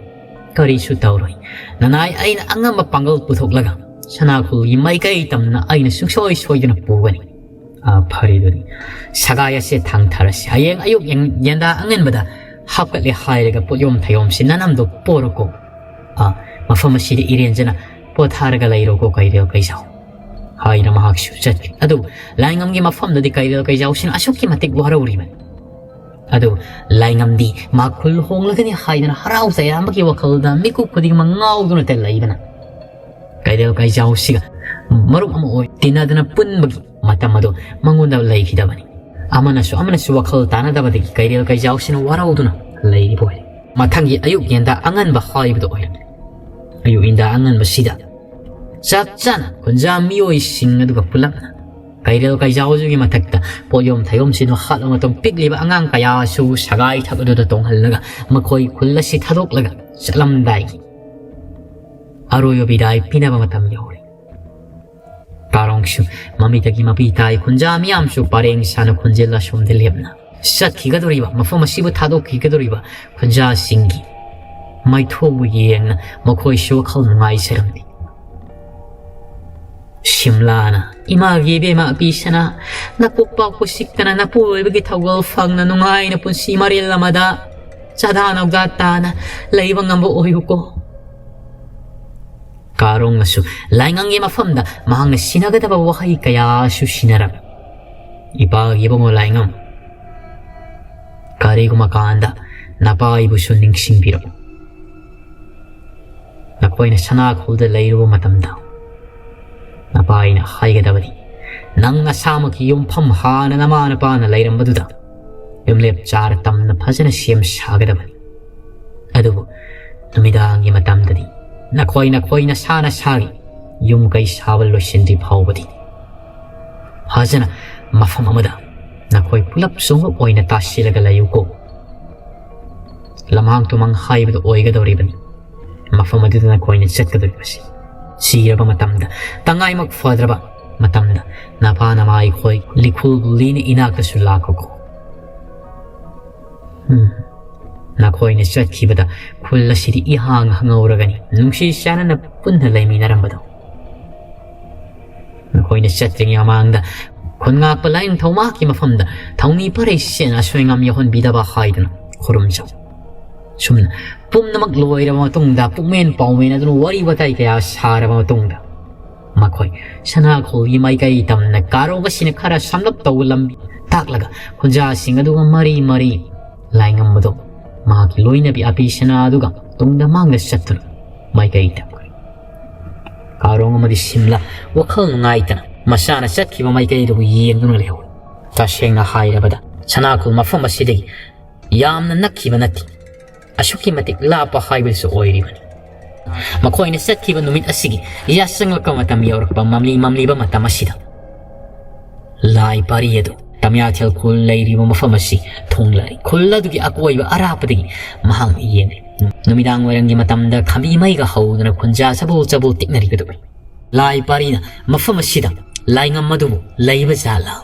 ꯀꯔꯤꯁꯨ ꯇꯧꯔꯣꯏ꯫ ꯅꯅꯥꯏ ꯑꯩꯅ ꯑꯉꯝꯕ ꯄꯥꯡꯒꯜ ꯄꯨꯊꯣꯛꯂꯒ ꯁꯅꯥꯈꯣꯜꯒꯤ ꯃꯥꯏꯀꯩ ꯇꯝꯅ ꯑꯩꯅ ꯁꯨꯡꯁꯣꯏ ꯁꯣꯏꯗꯅ ꯄꯨꯒꯅꯤ꯫ ꯑꯥ, ꯐꯔꯦ ꯑꯗꯨꯗꯤ꯫ ꯁꯒꯥꯏ ꯑꯁꯦ ꯊꯥꯡꯊꯔꯁꯤ꯫ ꯍꯌꯦꯡ ꯑꯌꯨꯛ ꯌꯦꯟ-, ꯌꯦꯟꯗꯥ ꯑꯉꯟꯕꯗ ꯍꯥꯞꯀꯠꯂꯦ ꯍꯥꯏꯔꯒ ꯄꯣꯠꯌꯣꯝ ꯊꯌꯣꯝꯁꯤ ꯅꯅꯝꯗꯣ ꯄꯣꯔꯣꯀꯣ꯫ ꯑꯥ, ꯃꯐꯝ ꯑꯁꯤꯗ ꯏꯔꯦꯟꯖꯅ ꯄꯣꯊꯥꯔꯒ ꯂꯩꯔꯣꯀꯣ ꯀꯩꯔꯦꯜ ꯀꯩꯖꯥꯎ꯫ ꯍꯥꯏꯅ ꯃꯍꯥꯛꯁꯨ ꯆꯠꯈꯤ꯫ ꯑꯗꯨꯕꯨ ꯂꯥꯏꯉꯝꯒꯤ ꯃꯐꯝꯗꯗꯤ ꯀꯩꯔꯦꯜ ꯀꯩꯖꯥꯎꯁꯤꯅ ꯑꯁꯨꯛꯀꯤ ꯃꯇꯤꯛ ꯋꯥꯔꯧꯔꯤꯕꯅꯤ꯫ ꯑꯗꯨꯕꯨ ꯂꯥꯏꯉꯝꯗꯤ ꯃꯍꯥꯛ ꯈꯨꯜ ꯍꯣꯡꯂꯒꯅꯤ ꯍꯥꯏꯗꯅ ꯍꯔꯥꯎ ꯇꯌꯥꯝꯕꯒꯤ ꯋꯥꯈꯜꯗ ꯃꯤꯀꯨꯞ ꯈꯨꯗꯤꯡꯃꯛ ꯉꯥꯎꯗꯨꯅꯇ ꯂꯩꯕꯅ ꯀꯩꯔꯦꯜ ꯀꯩꯖꯥꯎꯁꯤꯒ ꯃꯔꯨꯞ ꯑꯃ ꯑꯣꯏ ꯇꯤꯟꯅꯗꯨꯅ ꯄꯨꯟꯕꯒꯤ ꯃꯇꯝ ꯑꯗꯨ ꯃꯉꯣꯟꯗ ꯂꯩꯈꯤꯗꯕꯅꯤ꯫ ꯑꯃꯅꯁꯨ ꯑꯃꯅꯁꯨ ꯋꯥꯈꯜ ꯇꯥꯅꯗꯕꯗꯒꯤ ꯀꯩꯔꯦꯜ ꯀꯩꯖꯥꯎꯁꯤꯅ ꯋꯥꯔꯧꯗꯨꯅ ꯂꯩꯔꯤꯕ ꯑꯣꯏꯔꯦ꯫ ꯃꯊꯪꯒꯤ ꯑꯌꯨꯛ ꯌꯦꯟꯗꯥ ꯑꯉꯟꯕ ꯍꯥꯏꯕꯗꯨ ꯑꯣꯏꯔꯝꯃꯤ꯫ ꯑꯌꯨꯛ ꯌꯦꯟꯗꯥ ꯑꯉꯟꯕꯁꯤꯗ ꯆꯞ ꯆꯥꯅ ꯈꯨꯟꯖꯥ ꯃꯤꯑꯣꯏꯁꯤꯡ ꯑꯗꯨꯒ ꯄꯨꯂꯞꯅ ꯀꯩꯔꯦꯜ ꯀꯩꯖꯥꯎꯁꯤꯒꯤ ꯃꯊꯛꯇ ꯄꯣꯠꯌꯣꯝ ꯊꯩꯌꯣꯝꯁꯤꯟꯕ ꯍꯥꯠꯂꯕ ꯃꯇꯝ ꯄꯤꯛꯂꯤꯕ ꯑꯉꯥꯡ ꯀꯌꯥꯁꯨ ꯁꯒꯥꯏ ꯊꯛ ꯑꯗꯨꯗ ꯇꯣꯡꯍꯜꯂꯒ ꯃꯈꯣꯏ ꯈꯨꯜ ꯑꯁꯤ ꯊꯥꯗꯣꯛꯂꯒ ꯆꯠꯂꯝꯗꯥꯏꯒꯤ ꯑꯔꯣꯏꯕ ꯕꯤꯗꯥꯏ ꯄꯤꯅꯕ ꯃꯇꯝ ꯌꯧꯔꯦ꯫ ꯀꯥꯔꯣꯡꯁꯨ ꯃꯃꯤꯠꯇꯒꯤ ꯃꯄꯤ ꯇꯥꯏ, ꯈꯨꯟꯖꯥ ꯃꯤꯌꯥꯝꯁꯨ ꯄꯔꯦꯡ ꯁꯥꯅ ꯈꯨꯟꯖꯦꯜ ꯑꯁꯣꯝꯗ ꯂꯦꯞꯅ ꯆꯠꯈꯤꯒꯗꯧꯔꯤꯕ, ꯃꯐꯝ ꯑꯁꯤꯕꯨ ꯊꯥꯗꯣꯛꯈꯤꯒꯗꯧꯔꯤꯕ ꯈꯨꯟꯖꯥꯁꯤꯡꯒꯤ ꯃꯥꯏꯊꯣꯡꯕꯨ ꯌꯦꯡꯅ ꯃꯈꯣꯏꯁꯨ ꯋꯥꯈꯜ ꯅꯨꯡꯉꯥꯏꯖꯔꯝꯃꯤ꯫ ꯁꯤꯝꯂꯥꯅ, "ꯏꯃꯥꯒꯤ ꯏꯕꯦꯝꯃ ꯑꯄꯤ ꯁꯅꯥ, ꯅꯀꯣꯛ ꯄꯥꯛꯄ ꯁꯤꯛꯇꯅ ꯅꯄꯨꯔꯣꯏꯕꯒꯤ ꯊꯧꯒꯜ ꯐꯪꯅ ꯅꯨꯡꯉꯥꯏꯅ ꯄꯨꯟꯁꯤ ꯃꯔꯦꯜ ꯑꯃꯗ ꯆꯥꯗꯥ ꯅꯧꯗꯥ ꯇꯥꯅ ꯂꯩꯕ ꯉꯝꯕ ꯑꯣꯏꯌꯨꯀꯣ"꯫ ꯀꯥꯔꯣꯡꯅꯁꯨ ꯂꯥꯏꯉꯝꯒꯤ ꯃꯐꯝꯗ ꯃꯍꯥꯛꯅ ꯁꯤꯟꯅꯒꯗꯕ ꯋꯥꯍꯩ ꯀꯌꯥꯁꯨ ꯁꯤꯟꯅꯔꯝꯃꯤ꯫ "ꯏꯄꯥꯒꯤ ꯏꯕꯨꯡꯉꯣ ꯂꯥꯏꯉꯝ, ꯀꯔꯤꯒꯨꯝꯕ ꯀꯥꯟꯗ ꯅꯄꯥ ꯑꯩꯕꯨꯁꯨ ꯅꯤꯡꯁꯤꯡꯕꯤꯔꯛꯎ꯫ ꯅꯈꯣꯏꯅ ꯁꯅꯥꯈꯣꯜꯗ ꯂꯩꯔꯨꯕ ꯃꯇꯝꯗ ꯅꯄꯥ ꯑꯩꯅ ꯍꯥꯏꯒꯗꯕꯗꯤ, ꯅꯪ ꯅꯁꯥꯃꯛꯀꯤ ꯌꯨꯝꯐꯝ ꯍꯥꯟꯅ ꯅꯃꯥ ꯅꯄꯥꯅ ꯂꯩꯔꯝꯕꯗꯨꯗ ꯌꯨꯝꯂꯦꯞ ꯆꯥꯔ ꯇꯝꯅ ꯐꯖꯅ ꯁꯦꯝ ꯁꯥꯒꯗꯕꯅꯤ꯫ ꯑꯗꯨꯕꯨ ꯅꯨꯃꯤꯗꯥꯡꯒꯤ ꯃꯇꯝꯗꯗꯤ ꯅꯈꯣꯏ ꯅꯈꯣꯏ ꯅꯁꯥ ꯅꯁꯥꯒꯤ ꯌꯨꯝ ꯀꯩ ꯁꯥꯕ ꯂꯣꯏꯁꯤꯟꯗ꯭ꯔꯤ ꯐꯥꯎꯕꯗꯤ ꯐꯖꯅ ꯃꯐꯝ ꯑꯃꯗ ꯅꯈꯣꯏ ꯄꯨꯂꯞ ꯆꯨꯝꯂꯞ ꯑꯣꯏꯅ ꯇꯥꯁꯤꯜꯂꯒ ꯂꯩꯌꯨꯀꯣ꯫ ꯂꯝꯍꯥꯡ ꯇꯨꯃꯥꯡ ꯍꯥꯏꯕꯗꯨ ꯑꯣꯏꯒꯗꯧꯔꯤꯕꯅꯤ ꯃꯐꯝ ꯑꯗꯨꯗ ꯅꯈꯣꯏꯅ ꯆꯠꯀꯗꯧꯔꯤꯕꯁꯤ꯫ ꯁꯤꯔꯕ ꯃꯇꯝꯗ, ꯇꯉꯥꯏꯃꯛ ꯐꯗ꯭ꯔꯕ ꯃꯇꯝꯗ, ꯅꯄꯥ ꯅꯃꯥ ꯑꯩꯈꯣꯏ ꯂꯤꯈꯨꯜꯕꯨ ꯂꯤꯅ ꯏꯅꯥꯛꯇꯁꯨ ꯂꯥꯛꯈꯣꯀꯣ꯫ ꯎꯝ, ꯅꯈꯣꯏꯅ ꯆꯠꯈꯤꯕꯗ ꯈꯨꯜ ꯑꯁꯤꯗꯤ ꯏꯍꯥꯡ ꯍꯥꯡꯍꯧꯔꯒꯅꯤ, ꯅꯨꯡꯁꯤ ꯆꯥꯟꯅꯅ ꯄꯨꯟꯅ ꯂꯩꯃꯤꯟꯅꯔꯝꯕꯗꯣ꯫ ꯅꯈꯣꯏꯅ ꯆꯠꯇ꯭ꯔꯤꯉꯩ ꯃꯃꯥꯡꯗ ꯈꯨꯟ ꯉꯥꯛꯄ ꯂꯥꯏꯅꯤꯡꯊꯧ ꯃꯍꯥꯛꯀꯤ ꯃꯐꯝꯗ ꯊꯧꯅꯤ ꯄꯔꯩ ꯁꯦꯟꯅ ꯑꯁꯣꯏ ꯑꯉꯥꯝ ꯌꯥꯎꯍꯟꯕꯤꯗꯕ ꯍꯥꯏꯗꯨꯅ ꯈꯨꯔꯨꯝꯖꯧ꯫ ꯁꯨꯝꯅ ꯄꯨꯝꯅꯃꯛ ꯂꯣꯏꯔꯕ ꯃꯇꯨꯡꯗ, ꯄꯨꯛꯃꯦꯟ ꯄꯥꯎꯃꯦꯟ ꯑꯗꯨꯅ ꯋꯥꯔꯤ ꯋꯥꯇꯥꯏ ꯀꯌꯥ ꯁꯥꯔꯕ ꯃꯇꯨꯡꯗ, ꯃꯈꯣꯏ ꯁꯅꯥꯈꯣꯜꯒꯤ ꯃꯥꯏꯀꯩ ꯇꯝꯅ ꯀꯥꯔꯣꯡ ꯑꯁꯤꯅ ꯈꯔ ꯁꯝꯂꯞ ꯇꯧꯕ ꯂꯝꯕꯤ ꯇꯥꯛꯂꯒ ꯈꯨꯟꯖꯥꯁꯤꯡ ꯑꯗꯨꯒ ꯃꯔꯤ ꯃꯔꯤ ꯂꯥꯏꯉꯝꯕꯗꯣ ꯃꯍꯥꯛꯀꯤ ꯂꯣꯏꯅꯕꯤ ꯑꯄꯤ ꯁꯅꯥ ꯑꯗꯨꯒ ꯇꯨꯡꯗ ꯃꯥꯡꯗ ꯆꯠꯇꯨꯅ ꯃꯥꯏꯀꯩ ꯇꯝꯈ꯭ꯔꯦ꯫ ꯀꯥꯔꯣꯡ ꯑꯃꯗꯤ ꯁꯤꯝꯂꯥ ꯋꯥꯈꯜ ꯅꯨꯡꯉꯥꯏꯇꯅ ꯃꯁꯥꯅ ꯆꯠꯈꯤꯕ ꯃꯥꯏꯀꯩꯗꯨꯕꯨ ꯌꯦꯡꯗꯨꯅ ꯂꯩꯍꯧꯏ꯫ ꯇꯁꯦꯡꯅ ꯍꯥꯏꯔꯕꯗ, ꯁꯅꯥꯈꯨꯜ ꯃꯐꯝ ꯑꯁꯤꯗꯒꯤ ꯌꯥꯝꯅ ꯅꯛꯈꯤꯕ ꯅꯠꯇꯦ, ꯑꯁꯨꯛꯀꯤ ꯃꯇꯤꯛ ꯂꯥꯞꯄ ꯍꯥꯏꯕꯗꯨꯁꯨ ꯑꯣꯏꯔꯤꯕꯅꯤ꯫ ꯃꯈꯣꯏꯅ ꯆꯠꯈꯤꯕ ꯅꯨꯃꯤꯠ ꯑꯁꯤꯒꯤ ꯌꯥꯆꯪꯂꯛꯄ ꯃꯇꯝ ꯌꯧꯔꯛꯄ, ꯃꯝꯂꯤ ꯃꯝꯂꯤꯕ ꯃꯇꯝ ꯑꯁꯤꯗ, ꯂꯥꯏ ꯄꯥꯔꯤ ꯑꯗꯨ ꯇꯝꯌꯥꯊꯦꯜ ꯈꯨꯜ ꯂꯩꯔꯤꯕ ꯃꯐꯝ ꯑꯁꯤ ꯊꯨꯡꯂꯔꯦ꯫ ꯈꯨꯜ ꯑꯗꯨꯒꯤ ꯑꯀꯣꯏꯕ ꯑꯔꯥꯞꯄꯗꯒꯤ ꯃꯍꯥꯛꯅ ꯌꯦꯡꯂꯤ꯫ ꯅꯨꯃꯤꯗꯥꯡ ꯋꯥꯏꯔꯝꯒꯤ ꯃꯇꯝꯗ ꯈꯝꯕꯤ ꯃꯩꯒ ꯍꯧꯗꯨꯅ ꯈꯨꯟꯖꯥ ꯆꯕꯣꯜ ꯆꯕꯣꯜ ꯇꯤꯛꯅꯔꯤꯕꯗꯨ ꯎꯏ꯫ ꯂꯥꯏ ꯄꯥꯔꯤꯅ ꯃꯐꯝ ꯑꯁꯤꯗ ꯂꯥꯏꯉꯝ ꯑꯗꯨꯕꯨ ꯂꯩꯕ ꯖꯥꯠꯂꯥ?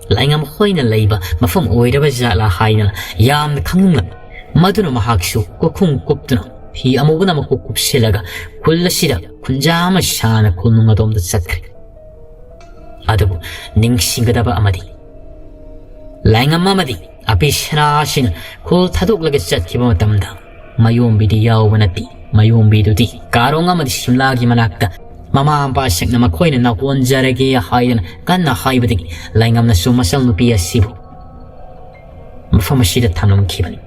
ꯂꯥꯏꯉꯝ ꯍꯣꯏꯅ ꯂꯩꯕ ꯃꯐꯝ ꯑꯣꯏꯔꯕ ꯖꯥꯠꯂꯥ ꯍꯥꯏꯗꯅ ꯌꯥꯝꯅ ꯈꯪꯅꯤꯡꯂꯝꯃꯤ꯫ ꯃꯗꯨꯅ ꯃꯍꯥꯛꯁꯨ ꯀꯣꯛꯈꯨꯝ ꯀꯨꯞꯇꯨꯅ, ꯐꯤ ꯑꯃꯨꯕꯅ ꯃꯀꯣꯛ ꯀꯨꯞꯁꯤꯜꯂꯒ, ꯈꯨꯜ ꯑꯁꯤꯗ ꯈꯨꯟꯖꯥ ꯑꯃ ꯁꯥꯅ ꯈꯨꯜꯅꯨꯡ ꯑꯗꯣꯝꯗ ꯆꯠꯈ꯭ꯔꯦ꯫ ꯑꯗꯨꯕꯨ ꯅꯤꯡꯁꯤꯡꯒꯗꯕ ꯑꯃꯗꯤ, ꯂꯥꯏꯉꯝ ꯑꯃꯗꯤ ꯑꯄꯤꯁꯅꯥꯁꯤꯡ ꯈꯨꯜ ꯊꯥꯗꯣꯛꯂꯒ ꯆꯠꯈꯤꯕ ꯃꯇꯝꯗ ꯃꯌꯣꯝꯕꯤꯗꯤ ꯌꯥꯎꯕ ꯅꯠꯇꯦ꯫ ꯃꯌꯣꯝꯕꯤꯗꯨꯗꯤ ꯀꯥꯔꯣꯡ ꯑꯃꯗꯤ ꯁꯤꯝꯂꯥꯒꯤ ꯃꯅꯥꯛꯇ ꯃꯃꯥ ꯃꯄꯥꯁꯤꯡꯅ ꯃꯈꯣꯏꯅ ꯅꯥꯎꯀꯣꯟꯖꯔꯒꯦ ꯍꯥꯏꯗꯅ ꯀꯟꯅ ꯍꯥꯏꯕꯗꯒꯤ ꯂꯥꯏꯉꯝꯅꯁꯨ ꯃꯆꯜ ꯅꯨꯄꯤ ꯑꯁꯤꯕꯨ ꯃꯐꯝ ꯑꯁꯤꯗ ꯊꯝꯂꯝꯈꯤꯕꯅꯤ꯫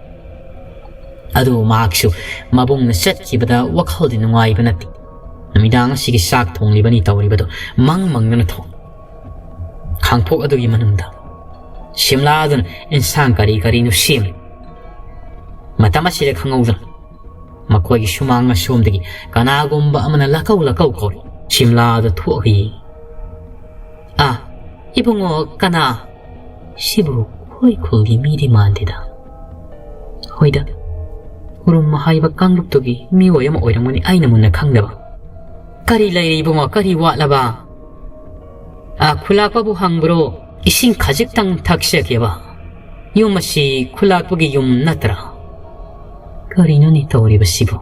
ꯑꯗꯨꯕꯨ ꯃꯍꯥꯛꯁꯨ ꯃꯕꯨꯡꯅ ꯆꯠꯈꯤꯕꯗ ꯋꯥꯈꯜꯗꯤ ꯅꯨꯡꯉꯥꯏꯕ ꯅꯠꯇꯦ꯫ ꯅꯨꯃꯤꯗꯥꯡ ꯑꯁꯤꯒꯤ ꯆꯥꯛ ꯊꯣꯡꯂꯤꯕꯅꯤ ꯇꯧꯔꯤꯕꯗꯨ ꯃꯪ ꯃꯪꯗꯨꯅ ꯊꯣꯡ꯫ ꯈꯥꯡꯄꯣꯛ ꯑꯗꯨꯒꯤ ꯃꯅꯨꯡꯗ ꯁꯤꯝꯂꯥꯗꯨꯅ ꯏꯟꯁꯥꯡ ꯀꯔꯤ ꯀꯔꯤꯅꯣ ꯁꯦꯝꯂꯤ꯫ ꯃꯇꯝ ꯑꯁꯤꯗ ꯈꯪꯍꯧꯗꯅ ꯃꯈꯣꯏꯒꯤ ꯁꯨꯃꯥꯡ ꯑꯁꯣꯝꯗꯒꯤ ꯀꯅꯥꯒꯨꯝꯕ ꯑꯃꯅ ꯂꯀꯧ ꯂꯀꯧ ꯀꯧꯔꯤ꯫ ꯁꯤꯝꯂꯥꯗ ꯊꯣꯛꯑꯒ ꯌꯦꯡꯉꯤ꯫ "ꯑꯥ, ꯏꯕꯨꯡꯉꯣ, ꯀꯅꯥ? ꯁꯤꯕꯨ ꯑꯩꯈꯣꯏ ꯈꯨꯜꯒꯤ ꯃꯤꯗꯤ ꯃꯥꯟꯗꯦꯗ꯫ ꯍꯣꯏꯗ, ꯎꯔꯨꯝ ꯍꯥꯏꯕ ꯀꯥꯡꯂꯨꯞꯇꯨꯒꯤ ꯃꯤꯑꯣꯏ ꯑꯃ ꯑꯣꯏꯔꯝꯒꯅꯤ, ꯑꯩꯅ ꯃꯨꯟꯅ ꯈꯪꯗꯕ꯫ ꯀꯔꯤ ꯂꯩꯔꯦ ꯏꯕꯨꯡꯉꯣ, ꯀꯔꯤ ꯋꯥꯠꯂꯕ? ꯑꯥ, ꯈꯨꯂꯥꯛꯄꯕꯨ ꯍꯪꯕ꯭ꯔꯣ? ꯏꯁꯤꯡ ꯈꯖꯤꯛꯇꯪ ꯊꯛꯆꯒꯦꯕ꯫ ꯌꯨꯝ ꯑꯁꯤ ꯈꯨꯂꯥꯛꯄꯒꯤ ꯌꯨꯝ ꯅꯠꯇ꯭ꯔꯥ? ꯀꯔꯤꯅꯣꯅꯦ ꯇꯧꯔꯤꯕꯁꯤꯕꯨ?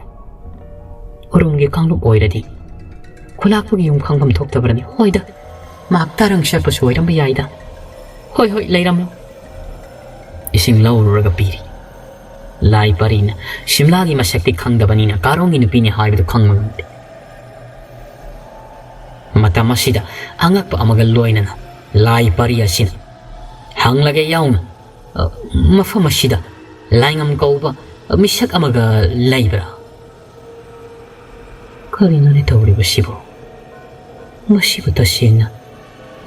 ꯎꯔꯨꯝꯒꯤ ꯀꯥꯡꯂꯨꯞ ꯑꯣꯏꯔꯗꯤ ꯈꯨꯂꯥꯛꯄꯒꯤ ꯌꯨꯝ ꯈꯪꯐꯝ ꯊꯣꯛꯇꯕ꯭ꯔꯅꯤ? ꯍꯣꯏꯗ, ꯃꯍꯥꯛ ꯇꯔꯪ ꯆꯠꯄꯁꯨ ꯑꯣꯏꯔꯝꯕ ꯌꯥꯏꯗ꯫ ꯍꯣꯏ, ꯍꯣꯏ, ꯂꯩꯔꯝꯃꯣ꯫" ꯏꯁꯤꯡ ꯂꯧꯔꯨꯔꯒ ꯄꯤꯔꯤ꯫ ꯂꯥꯏ ꯄꯥꯔꯤꯅ ꯁꯤꯝꯂꯥꯒꯤ ꯃꯁꯛꯇꯤ ꯈꯪꯗꯕꯅꯤꯅ ꯀꯥꯔꯣꯡꯒꯤ ꯅꯨꯄꯤꯅꯤ ꯍꯥꯏꯕꯗꯨ ꯈꯪꯕ ꯉꯝꯗꯦ꯫ ꯃꯇꯝ ꯑꯁꯤꯗ ꯑꯉꯛꯄ ꯑꯃꯒ ꯂꯣꯏꯅꯅ ꯂꯥꯏ ꯄꯥꯔꯤ ꯑꯁꯤꯅ ꯍꯪꯂꯒꯦ ꯌꯥꯎꯅ, "ꯑ, ꯃꯐꯝ ꯑꯁꯤꯗ ꯂꯥꯏꯉꯝ ꯀꯧꯕ ꯃꯤꯁꯛ ꯑꯃꯒ ꯂꯩꯕ꯭ꯔꯥ?" ꯀꯔꯤꯅꯣꯅꯦ ꯇꯧꯔꯤꯕꯁꯤꯕꯨ? ꯃꯁꯤꯕꯨ ꯇꯁꯦꯡꯅ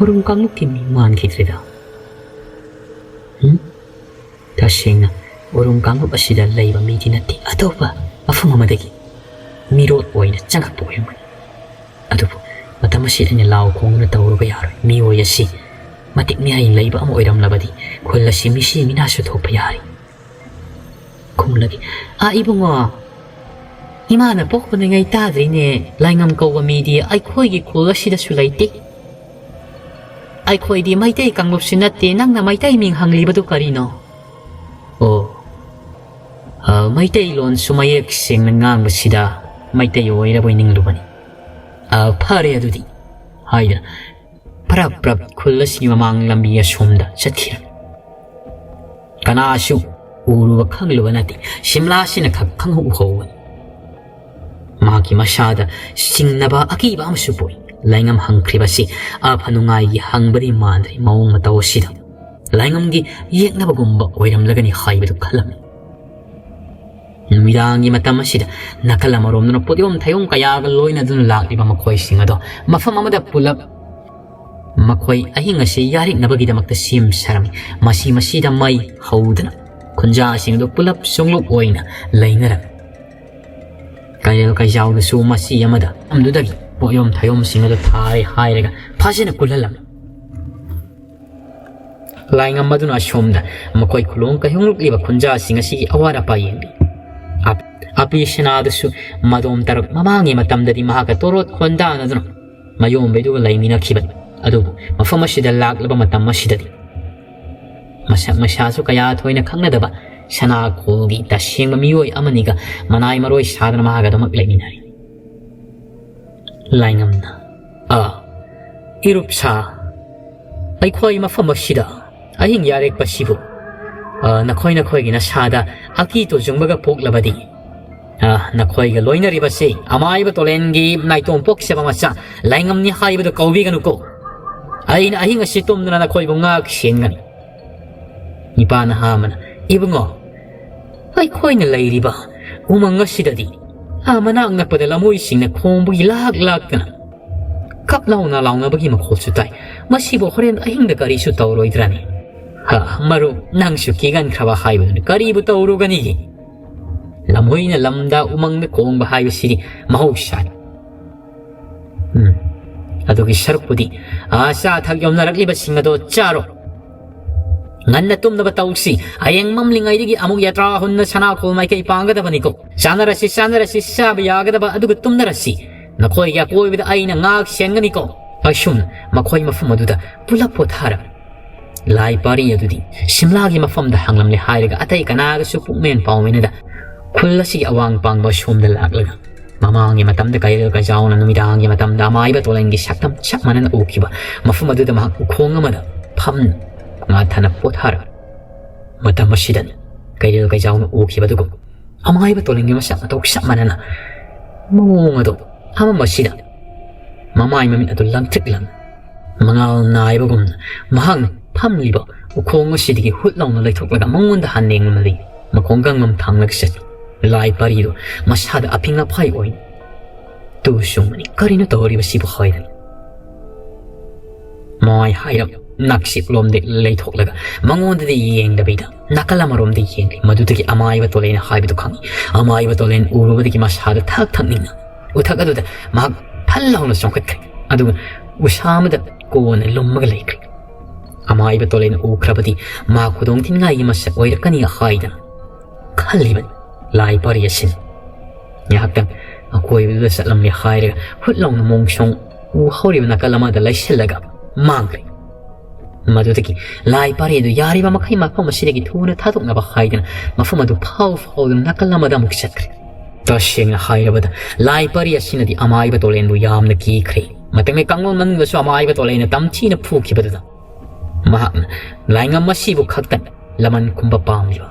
ꯎꯔꯨꯝ ꯀꯥꯡꯂꯨꯞꯀꯤ ꯃꯤ ꯃꯥꯟꯈꯤꯗ꯭ꯔꯦꯗ꯫ ꯎꯝ? ꯇꯁꯦꯡꯅ ꯎꯔꯨꯝ ꯀꯥꯡꯂꯨꯞ ꯑꯁꯤꯗ ꯂꯩꯕ ꯃꯤꯗꯤ ꯅꯠꯇꯦ, ꯑꯇꯣꯞꯄ ꯃꯐꯝ ꯑꯃꯗꯒꯤ ꯃꯤꯔꯣꯠ ꯑꯣꯏꯅ ꯆꯪꯉꯛꯄ ꯑꯣꯏꯔꯝꯒꯅꯤ꯫ ꯑꯗꯨꯕꯨ ꯃꯇꯝ ꯑꯁꯤꯗ ꯑꯩꯅ ꯂꯥꯎ ꯈꯣꯡꯗꯨꯅ ꯇꯧꯔꯨꯕ ꯌꯥꯔꯣꯏ꯫ ꯃꯤꯑꯣꯏ ꯑꯁꯤ ꯃꯇꯤꯛ ꯃꯤꯍꯩ ꯂꯩꯕ ꯑꯃ ꯑꯣꯏꯔꯝꯂꯕꯗꯤ ꯈꯨꯜ ꯑꯁꯤ ꯃꯤꯁꯤ ꯃꯤꯅꯥꯁꯨ ꯊꯣꯛꯄ ꯌꯥꯔꯤ꯫ ꯈꯨꯝꯂꯒꯦ, "ꯑꯥ, ꯏꯕꯨꯡꯉꯣ, ꯏꯃꯥꯅ ꯄꯣꯛꯄꯗꯒꯤ ꯇꯥꯗ꯭ꯔꯤꯅꯦ꯫ ꯂꯥꯏꯉꯝ ꯀꯧꯕ ꯃꯤꯗꯤ ꯑꯩꯈꯣꯏꯒꯤ ꯈꯨꯜ ꯑꯁꯤꯗꯁꯨ ꯂꯩꯇꯦ꯫ ꯑꯩꯈꯣꯏꯗꯤ ꯃꯩꯇꯩ ꯀꯥꯡꯂꯨꯞꯁꯨ ꯅꯠꯇꯦ, ꯅꯪꯅ ꯃꯩꯇꯩ ꯃꯤꯡ ꯍꯪꯂꯤꯕꯗꯨ ꯀꯔꯤꯅꯣ?" "ꯑꯣ, ꯑ, ꯃꯩꯇꯩꯂꯣꯟꯁꯨ ꯃꯌꯦꯛ ꯁꯦꯡꯅ ꯉꯥꯡꯕꯁꯤꯗ ꯃꯩꯇꯩ ꯑꯣꯏꯔꯕꯣꯏ ꯅꯤꯡꯂꯨꯕꯅꯤ꯫ ꯑ, ꯐꯔꯦ ꯑꯗꯨꯗꯤ," ꯍꯥꯏꯗꯨꯅ ꯄ꯭ꯔꯞ ꯄ꯭ꯔꯞ ꯈꯨꯜ ꯑꯁꯤꯒꯤ ꯃꯃꯥꯡ ꯂꯝꯕꯤ ꯑꯁꯣꯝꯗ ꯆꯠꯈꯤꯔꯝꯃꯤ꯫ ꯀꯅꯥꯁꯨ ꯎꯔꯨꯕ ꯈꯪꯂꯨꯕ ꯅꯠꯇꯦ꯫ ꯁꯤꯝꯂꯥꯁꯤꯅ ꯈꯛ ꯈꯪꯍꯧ ꯍꯧꯕꯅꯤ꯫ ꯃꯍꯥꯛꯀꯤ ꯃꯁꯥꯗ ꯆꯤꯡꯅꯕ ꯑꯀꯤꯕ ꯑꯃꯁꯨ ꯄꯣꯛꯏ꯫ ꯂꯥꯏꯉꯝ ꯍꯪꯈ꯭ꯔꯤꯕꯁꯤ ꯑꯐ ꯅꯨꯡꯉꯥꯏꯒꯤ ꯍꯪꯕꯗꯤ ꯃꯥꯟꯗ꯭ꯔꯦ꯫ ꯃꯑꯣꯡ ꯃꯇꯧ ꯑꯁꯤꯗ ꯂꯥꯏꯉꯝꯒꯤ ꯌꯦꯛꯅꯕꯒꯨꯝꯕ ꯑꯣꯏꯔꯝꯂꯒꯅꯤ ꯍꯥꯏꯕꯗꯨ ꯈꯜꯂꯝꯃꯤ꯫ ꯅꯨꯃꯤꯗꯥꯡꯒꯤ ꯃꯇꯝ ꯑꯁꯤꯗ ꯅꯥꯀꯜ ꯑꯃꯔꯣꯝꯗꯅ ꯄꯣꯠꯌꯣꯝ ꯊꯌꯣꯝ ꯀꯌꯥꯒ ꯂꯣꯏꯅꯗꯨꯅ ꯂꯥꯛꯂꯤꯕ ꯃꯈꯣꯏꯁꯤꯡ ꯑꯗꯣ ꯃꯐꯝ ꯑꯃꯗ ꯄꯨꯂꯞ ꯃꯈꯣꯏ ꯑꯍꯤꯡ ꯑꯁꯤ ꯌꯥꯔꯤꯛꯅꯕꯒꯤꯗꯃꯛꯇ ꯁꯦꯝ ꯁꯥꯔꯝꯃꯤ꯫ ꯃꯁꯤ ꯃꯁꯤꯗ ꯃꯩ ꯍꯧꯗꯅ ꯈꯨꯟꯖꯥꯁꯤꯡ ꯑꯗꯨ ꯄꯨꯂꯞ ꯁꯨꯡꯂꯨꯞ ꯑꯣꯏꯅ ꯂꯩꯅꯔꯝꯃꯤ꯫ ꯀꯩꯔꯦꯜ ꯀꯩꯖꯥꯎꯗꯁꯨ ꯃꯁꯤ ꯑꯃꯗ ꯃꯐꯝꯗꯨꯗꯒꯤ ꯄꯣꯠꯌꯣꯝ ꯊꯌꯣꯝꯁꯤꯡ ꯑꯗꯨ ꯊꯥꯔꯦ ꯍꯥꯏꯔꯒ ꯐꯖꯅ ꯀꯨꯜꯍꯜꯂꯝꯃꯤ꯫ ꯂꯥꯏꯉꯝ ꯑꯗꯨꯅ ꯑꯁꯣꯝꯗ ꯃꯈꯣꯏ ꯈꯨꯂꯣꯡ ꯀꯩꯍꯣꯡꯂꯛꯂꯤꯕ ꯈꯨꯟꯖꯥꯁꯤꯡ ꯑꯁꯤꯒꯤ ꯑꯋꯥꯠ ꯑꯄꯥ ꯌꯦꯡꯂꯤ꯫ ꯑꯞ-, ꯑꯄꯤ ꯁꯅꯥꯗꯨꯁꯨ ꯃꯗꯣꯝ ꯇꯔꯛ ꯃꯃꯥꯡꯒꯤ ꯃꯇꯝꯗꯗꯤ ꯃꯍꯥꯛꯀ ꯇꯣꯔꯣꯠ ꯈꯣꯟꯗꯥꯅꯗꯨꯅ ꯃꯌꯣꯝꯕꯩꯗꯨꯒ ꯂꯩꯃꯤꯟꯅꯈꯤꯕꯅꯤ꯫ ꯑꯗꯨꯕꯨ ꯃꯐꯝ ꯑꯁꯤꯗ ꯂꯥꯛꯂꯕ ꯃꯇꯝ ꯑꯁꯤꯗꯗꯤ ꯃꯁꯛ ꯃꯁꯥꯁꯨ ꯀꯌꯥ ꯊꯣꯏꯅ ꯈꯪꯅꯗꯕ ꯁꯅꯥꯈꯣꯜꯒꯤ ꯇꯁꯦꯡꯕ ꯃꯤꯑꯣꯏ ꯑꯃꯅꯤꯒ ꯃꯅꯥꯏ ꯃꯔꯣꯏ ꯁꯥꯗꯅ ꯃꯍꯥꯛ ꯑꯗꯨꯃꯛ ꯂꯩꯃꯤꯟꯅꯔꯤ꯫ ꯂꯥꯏꯉꯝꯅ, "ꯑ, ꯏꯔꯨꯞ ꯁꯥ, ꯑꯩꯈꯣꯏ ꯃꯐꯝ ꯑꯁꯤꯗ ꯑꯍꯤꯡ ꯌꯥꯔꯦꯛꯄꯁꯤꯕꯨ, ꯑ, ꯅꯈꯣꯏ ꯅꯈꯣꯏꯒꯤ ꯅꯁꯥꯗ ꯑꯀꯤ ꯇꯨꯖꯨꯡꯕꯒ ꯄꯣꯛꯂꯕꯗꯤ, ꯑ, ꯅꯈꯣꯏꯒ ꯂꯣꯏꯅꯔꯤꯕꯁꯤ ꯑꯃꯥꯏꯕ ꯇꯣꯂꯦꯟꯒꯤ ꯅꯥꯏꯇꯣꯝ ꯄꯣꯛꯆꯕ ꯃꯆꯥ ꯂꯥꯏꯉꯝꯅꯤ ꯍꯥꯏꯕꯗꯨ ꯀꯧꯕꯤꯒꯅꯨꯀꯣ꯫ ꯑꯩꯅ ꯑꯍꯤꯡ ꯑꯁꯤ ꯇꯨꯝꯗꯨꯅ ꯅꯈꯣꯏꯕꯨ ꯉꯥꯛ ꯁꯦꯟꯒꯅꯤ꯫" ꯅꯤꯄꯥ ꯅꯍꯥ ꯑꯃꯅ, "ꯏꯕꯨꯡꯉꯣ, ꯑꯩꯈꯣꯏꯅ ꯂꯩꯔꯤꯕ ꯎꯃꯪ ꯑꯁꯤꯗꯗꯤ ꯑꯥ ꯃꯅꯥꯛ ꯅꯛꯄꯗ ꯂꯝꯍꯨꯏꯁꯤꯡꯅ ꯈꯣꯡꯕꯒꯤ ꯂꯥꯛ ꯂꯥꯛꯇꯅ ꯀꯞ ꯂꯥꯎꯅ ꯂꯥꯎꯅꯕꯒꯤ ꯃꯈꯣꯜꯁꯨ ꯇꯥꯏ꯫ ꯃꯁꯤꯕꯨ ꯍꯣꯔꯦꯟ ꯑꯍꯤꯡꯗ ꯀꯔꯤꯁꯨ ꯇꯧꯔꯣꯏꯗ꯭ꯔꯅꯤ? ꯍ, ꯃꯔꯨꯞ, ꯅꯪꯁꯨ ꯀꯤꯒꯟꯈ꯭ꯔꯕ ꯍꯥꯏꯕꯗꯨꯅꯤ꯫ ꯀꯔꯤꯕꯨ ꯇꯧꯔꯨꯒꯅꯤꯒꯦ? ꯂꯝꯍꯨꯏꯅ ꯂꯝꯗ ꯎꯃꯪꯗ ꯈꯣꯡꯕ ꯍꯥꯏꯕꯁꯤꯗꯤ ꯃꯍꯧꯁꯥꯅꯤ꯫ ꯎꯝ, ꯑꯗꯨꯒꯤ ꯁꯔꯨꯛꯄꯨꯗꯤ ꯑꯆꯥ ꯑꯊꯛ ꯌꯣꯟꯅꯔꯛꯂꯤꯕꯁꯤꯡ ꯑꯗꯣ ꯆꯥꯔꯣ꯫ ꯉꯟꯅ ꯇꯨꯝꯅꯕ ꯇꯧꯁꯤ꯫ ꯍꯌꯦꯡ ꯃꯝꯂꯤꯉꯩꯗꯒꯤ ꯑꯃꯨꯛ ꯌꯥꯇ꯭ꯔꯥ ꯍꯨꯟꯅ ꯁꯅꯥꯈꯣꯜ ꯃꯥꯏꯀꯩ ꯄꯥꯡꯒꯗꯕꯅꯤꯀꯣ꯫ ꯆꯥꯅꯔꯁꯤ, ꯆꯥꯅꯔꯁꯤ, ꯆꯥꯕ ꯌꯥꯒꯗꯕ ꯑꯗꯨꯒ ꯇꯨꯝꯅꯔꯁꯤ꯫ ꯅꯈꯣꯏꯒꯤ ꯑꯀꯣꯏꯕꯗ ꯑꯩꯅ ꯉꯥꯛ ꯁꯦꯟꯒꯅꯤꯀꯣ꯫ ꯑꯁꯨꯝꯅ ꯃꯈꯣꯏ ꯃꯐꯝ ꯑꯗꯨꯗ ꯄꯨꯂꯞ ꯄꯣꯊꯥꯔꯝꯃꯤ꯫ ꯂꯥꯏ ꯄꯥꯔꯤ ꯑꯗꯨꯗꯤ ꯁꯤꯝꯂꯥꯒꯤ ꯃꯐꯝꯗ ꯍꯪꯂꯝꯂꯦ ꯍꯥꯏꯔꯒ ꯑꯇꯩ ꯀꯅꯥꯒꯁꯨ ꯄꯨꯛꯃꯦꯟ ꯄꯥꯎꯃꯦꯟꯅꯗ ꯈꯨꯜ ꯑꯁꯤꯒꯤ ꯑꯋꯥꯡ ꯄꯥꯡꯕ ꯑꯁꯣꯝꯗ ꯂꯥꯛꯂꯒ, ꯃꯃꯥꯡꯒꯤ ꯃꯇꯝꯗ ꯀꯩꯔꯦꯜ ꯀꯩꯖꯥꯎꯅ ꯅꯨꯃꯤꯗꯥꯡꯒꯤ ꯃꯇꯝꯗ ꯑꯃꯥꯏꯕ ꯇꯣꯂꯦꯟꯒꯤ ꯁꯛꯇꯝ ꯆꯞ ꯃꯥꯟꯅꯅ ꯎꯈꯤꯕ ꯃꯐꯝ ꯑꯗꯨꯗ ꯃꯍꯥꯛ ꯎꯈꯣꯡ ꯑꯃꯗ ꯐꯝꯅ ꯉꯥꯊꯅ ꯄꯣꯊꯥꯔꯝꯃꯤ꯫ ꯃꯇꯝ ꯑꯁꯤꯗ ꯀꯩꯔꯦꯜ ꯀꯩꯖꯥꯎꯅ ꯎꯈꯤꯕꯗꯨꯒꯨꯝ ꯑꯃꯥꯏꯕ ꯇꯣꯂꯦꯟꯒꯤ ꯃꯁꯛ ꯃꯇꯧ ꯆꯞ ꯃꯥꯟꯅꯅ ꯃꯑꯣꯡ ꯑꯗꯨ ꯐꯝꯃꯝꯕꯁꯤꯗ ꯃꯃꯥꯏ ꯃꯃꯤꯠ ꯑꯗꯨ ꯂꯪꯇ꯭ꯔꯤꯛ ꯂꯪ ꯃꯉꯥꯜ ꯅꯥꯏꯕꯒꯨꯝꯅ ꯃꯍꯥꯛꯅ ꯐꯝꯂꯤꯕ ꯎꯈꯣꯡ ꯑꯁꯤꯗꯒꯤ ꯍꯨꯠ ꯂꯥꯎꯅ ꯂꯩꯊꯣꯛꯂꯒ ꯃꯉꯣꯟꯗ ꯍꯟꯅ ꯌꯦꯡꯂꯝꯂꯤ꯫ ꯃꯈꯣꯡ ꯒꯪ ꯒꯪ ꯊꯥꯡꯂꯒ ꯆꯠꯂꯤ꯫ ꯂꯥꯏ ꯄꯥꯔꯤꯗꯨ ꯃꯁꯥꯗ ꯑꯐꯤꯡ ꯑꯐꯥꯏ ꯑꯣꯏꯅ ꯇꯨ ꯆꯨꯡꯕꯅꯤ꯫ ꯀꯔꯤꯅꯣ ꯇꯧꯔꯤꯕꯁꯤꯕꯨ ꯍꯥꯏꯗꯅ ꯃꯃꯥꯏ ꯍꯥꯏꯔꯞ ꯅꯥꯛꯆꯦꯛꯂꯣꯝꯗ ꯂꯩꯊꯣꯛꯂꯒ ꯃꯉꯣꯟꯗꯗꯤ ꯌꯦꯡꯗꯕꯤꯗ ꯅꯥꯀꯜ ꯑꯃꯔꯣꯝꯗ ꯌꯦꯡꯂꯤ꯫ ꯃꯗꯨꯗꯒꯤ ꯑꯃꯥꯏꯕ ꯇꯣꯂꯦꯅ ꯍꯥꯏꯕꯗꯨ ꯈꯪꯏ꯫ ꯑꯃꯥꯏꯕ ꯇꯣꯂꯦꯟ ꯎꯔꯨꯕꯗꯒꯤ ꯃꯁꯥꯗ ꯊꯛ ꯊꯛꯅꯤꯡꯅ ꯎꯊꯛ ꯑꯗꯨꯗ ꯃꯍꯥꯛ ꯐꯜ ꯂꯥꯎꯅ ꯆꯣꯡꯈꯠꯈ꯭ꯔꯦ꯫ ꯑꯗꯨꯒ ꯎꯁꯥ ꯑꯃꯗ ꯀꯣꯟꯅ ꯂꯨꯝꯃꯒ ꯂꯩꯈ꯭ꯔꯦ꯫ ꯑꯃꯥꯏꯕ ꯇꯣꯂꯦꯟ ꯎꯈ꯭ꯔꯕꯗꯤ ꯃꯍꯥꯛ ꯈꯨꯗꯣꯡ ꯊꯤꯅꯤꯡꯉꯥꯏꯒꯤ ꯃꯁꯛ ꯑꯣꯏꯔꯛꯀꯅꯤ ꯍꯥꯏꯗꯅ ꯈꯜꯂꯤꯕꯅꯤ꯫ ꯂꯥꯏ ꯄꯥꯔꯤ ꯑꯁꯤꯅ ꯉꯥꯏꯍꯥꯛꯇꯪ ꯑꯀꯣꯏꯕꯗꯨꯗ ꯆꯠꯂꯝꯂꯦ ꯍꯥꯏꯔꯒ ꯍꯨꯠ ꯂꯥꯎꯅ ꯃꯣꯡꯁꯣꯡ ꯎ ꯍꯧꯔꯤꯕ ꯅꯥꯀꯜ ꯑꯃꯗ ꯂꯩꯁꯤꯜꯂꯒ ꯃꯥꯡꯈ꯭ꯔꯦ꯫ ꯃꯗꯨꯗꯒꯤ ꯂꯥꯏ ꯄꯥꯔꯤ ꯑꯗꯨ ꯌꯥꯔꯤꯕ ꯃꯈꯩ ꯃꯐꯝ ꯑꯁꯤꯗꯒꯤ ꯊꯨꯅ ꯊꯥꯗꯣꯛꯅꯕ ꯍꯥꯏꯗꯅ ꯃꯐꯝ ꯑꯗꯨ ꯐꯥꯎ ꯐꯥꯎꯗꯨꯅ ꯅꯥꯀꯜ ꯑꯃꯗ ꯑꯃꯨꯛ ꯆꯠꯈ꯭ꯔꯦ꯫ ꯇꯁꯦꯡꯅ ꯍꯥꯏꯔꯕꯗ ꯂꯥꯏ ꯄꯥꯔꯤ ꯑꯁꯤꯅꯗꯤ ꯑꯃꯥꯏꯕ ꯇꯣꯂꯦꯟꯕꯨ ꯌꯥꯝꯅ ꯀꯤꯈ꯭ꯔꯦ꯫ ꯃꯇꯝꯒꯤ ꯀꯥꯡꯂꯣꯟ ꯃꯅꯨꯡꯗꯁꯨ ꯑꯃꯥꯏꯕ ꯇꯣꯂꯦꯟꯅ ꯇꯝꯊꯤꯅ ꯐꯨꯈꯤꯕꯗꯨꯗ ꯃꯍꯥꯛꯅ ꯂꯥꯏꯉꯝ ꯑꯁꯤꯕꯨ ꯈꯛꯇ ꯂꯃꯟ ꯈꯨꯝꯕ ꯄꯥꯝꯂꯤꯕ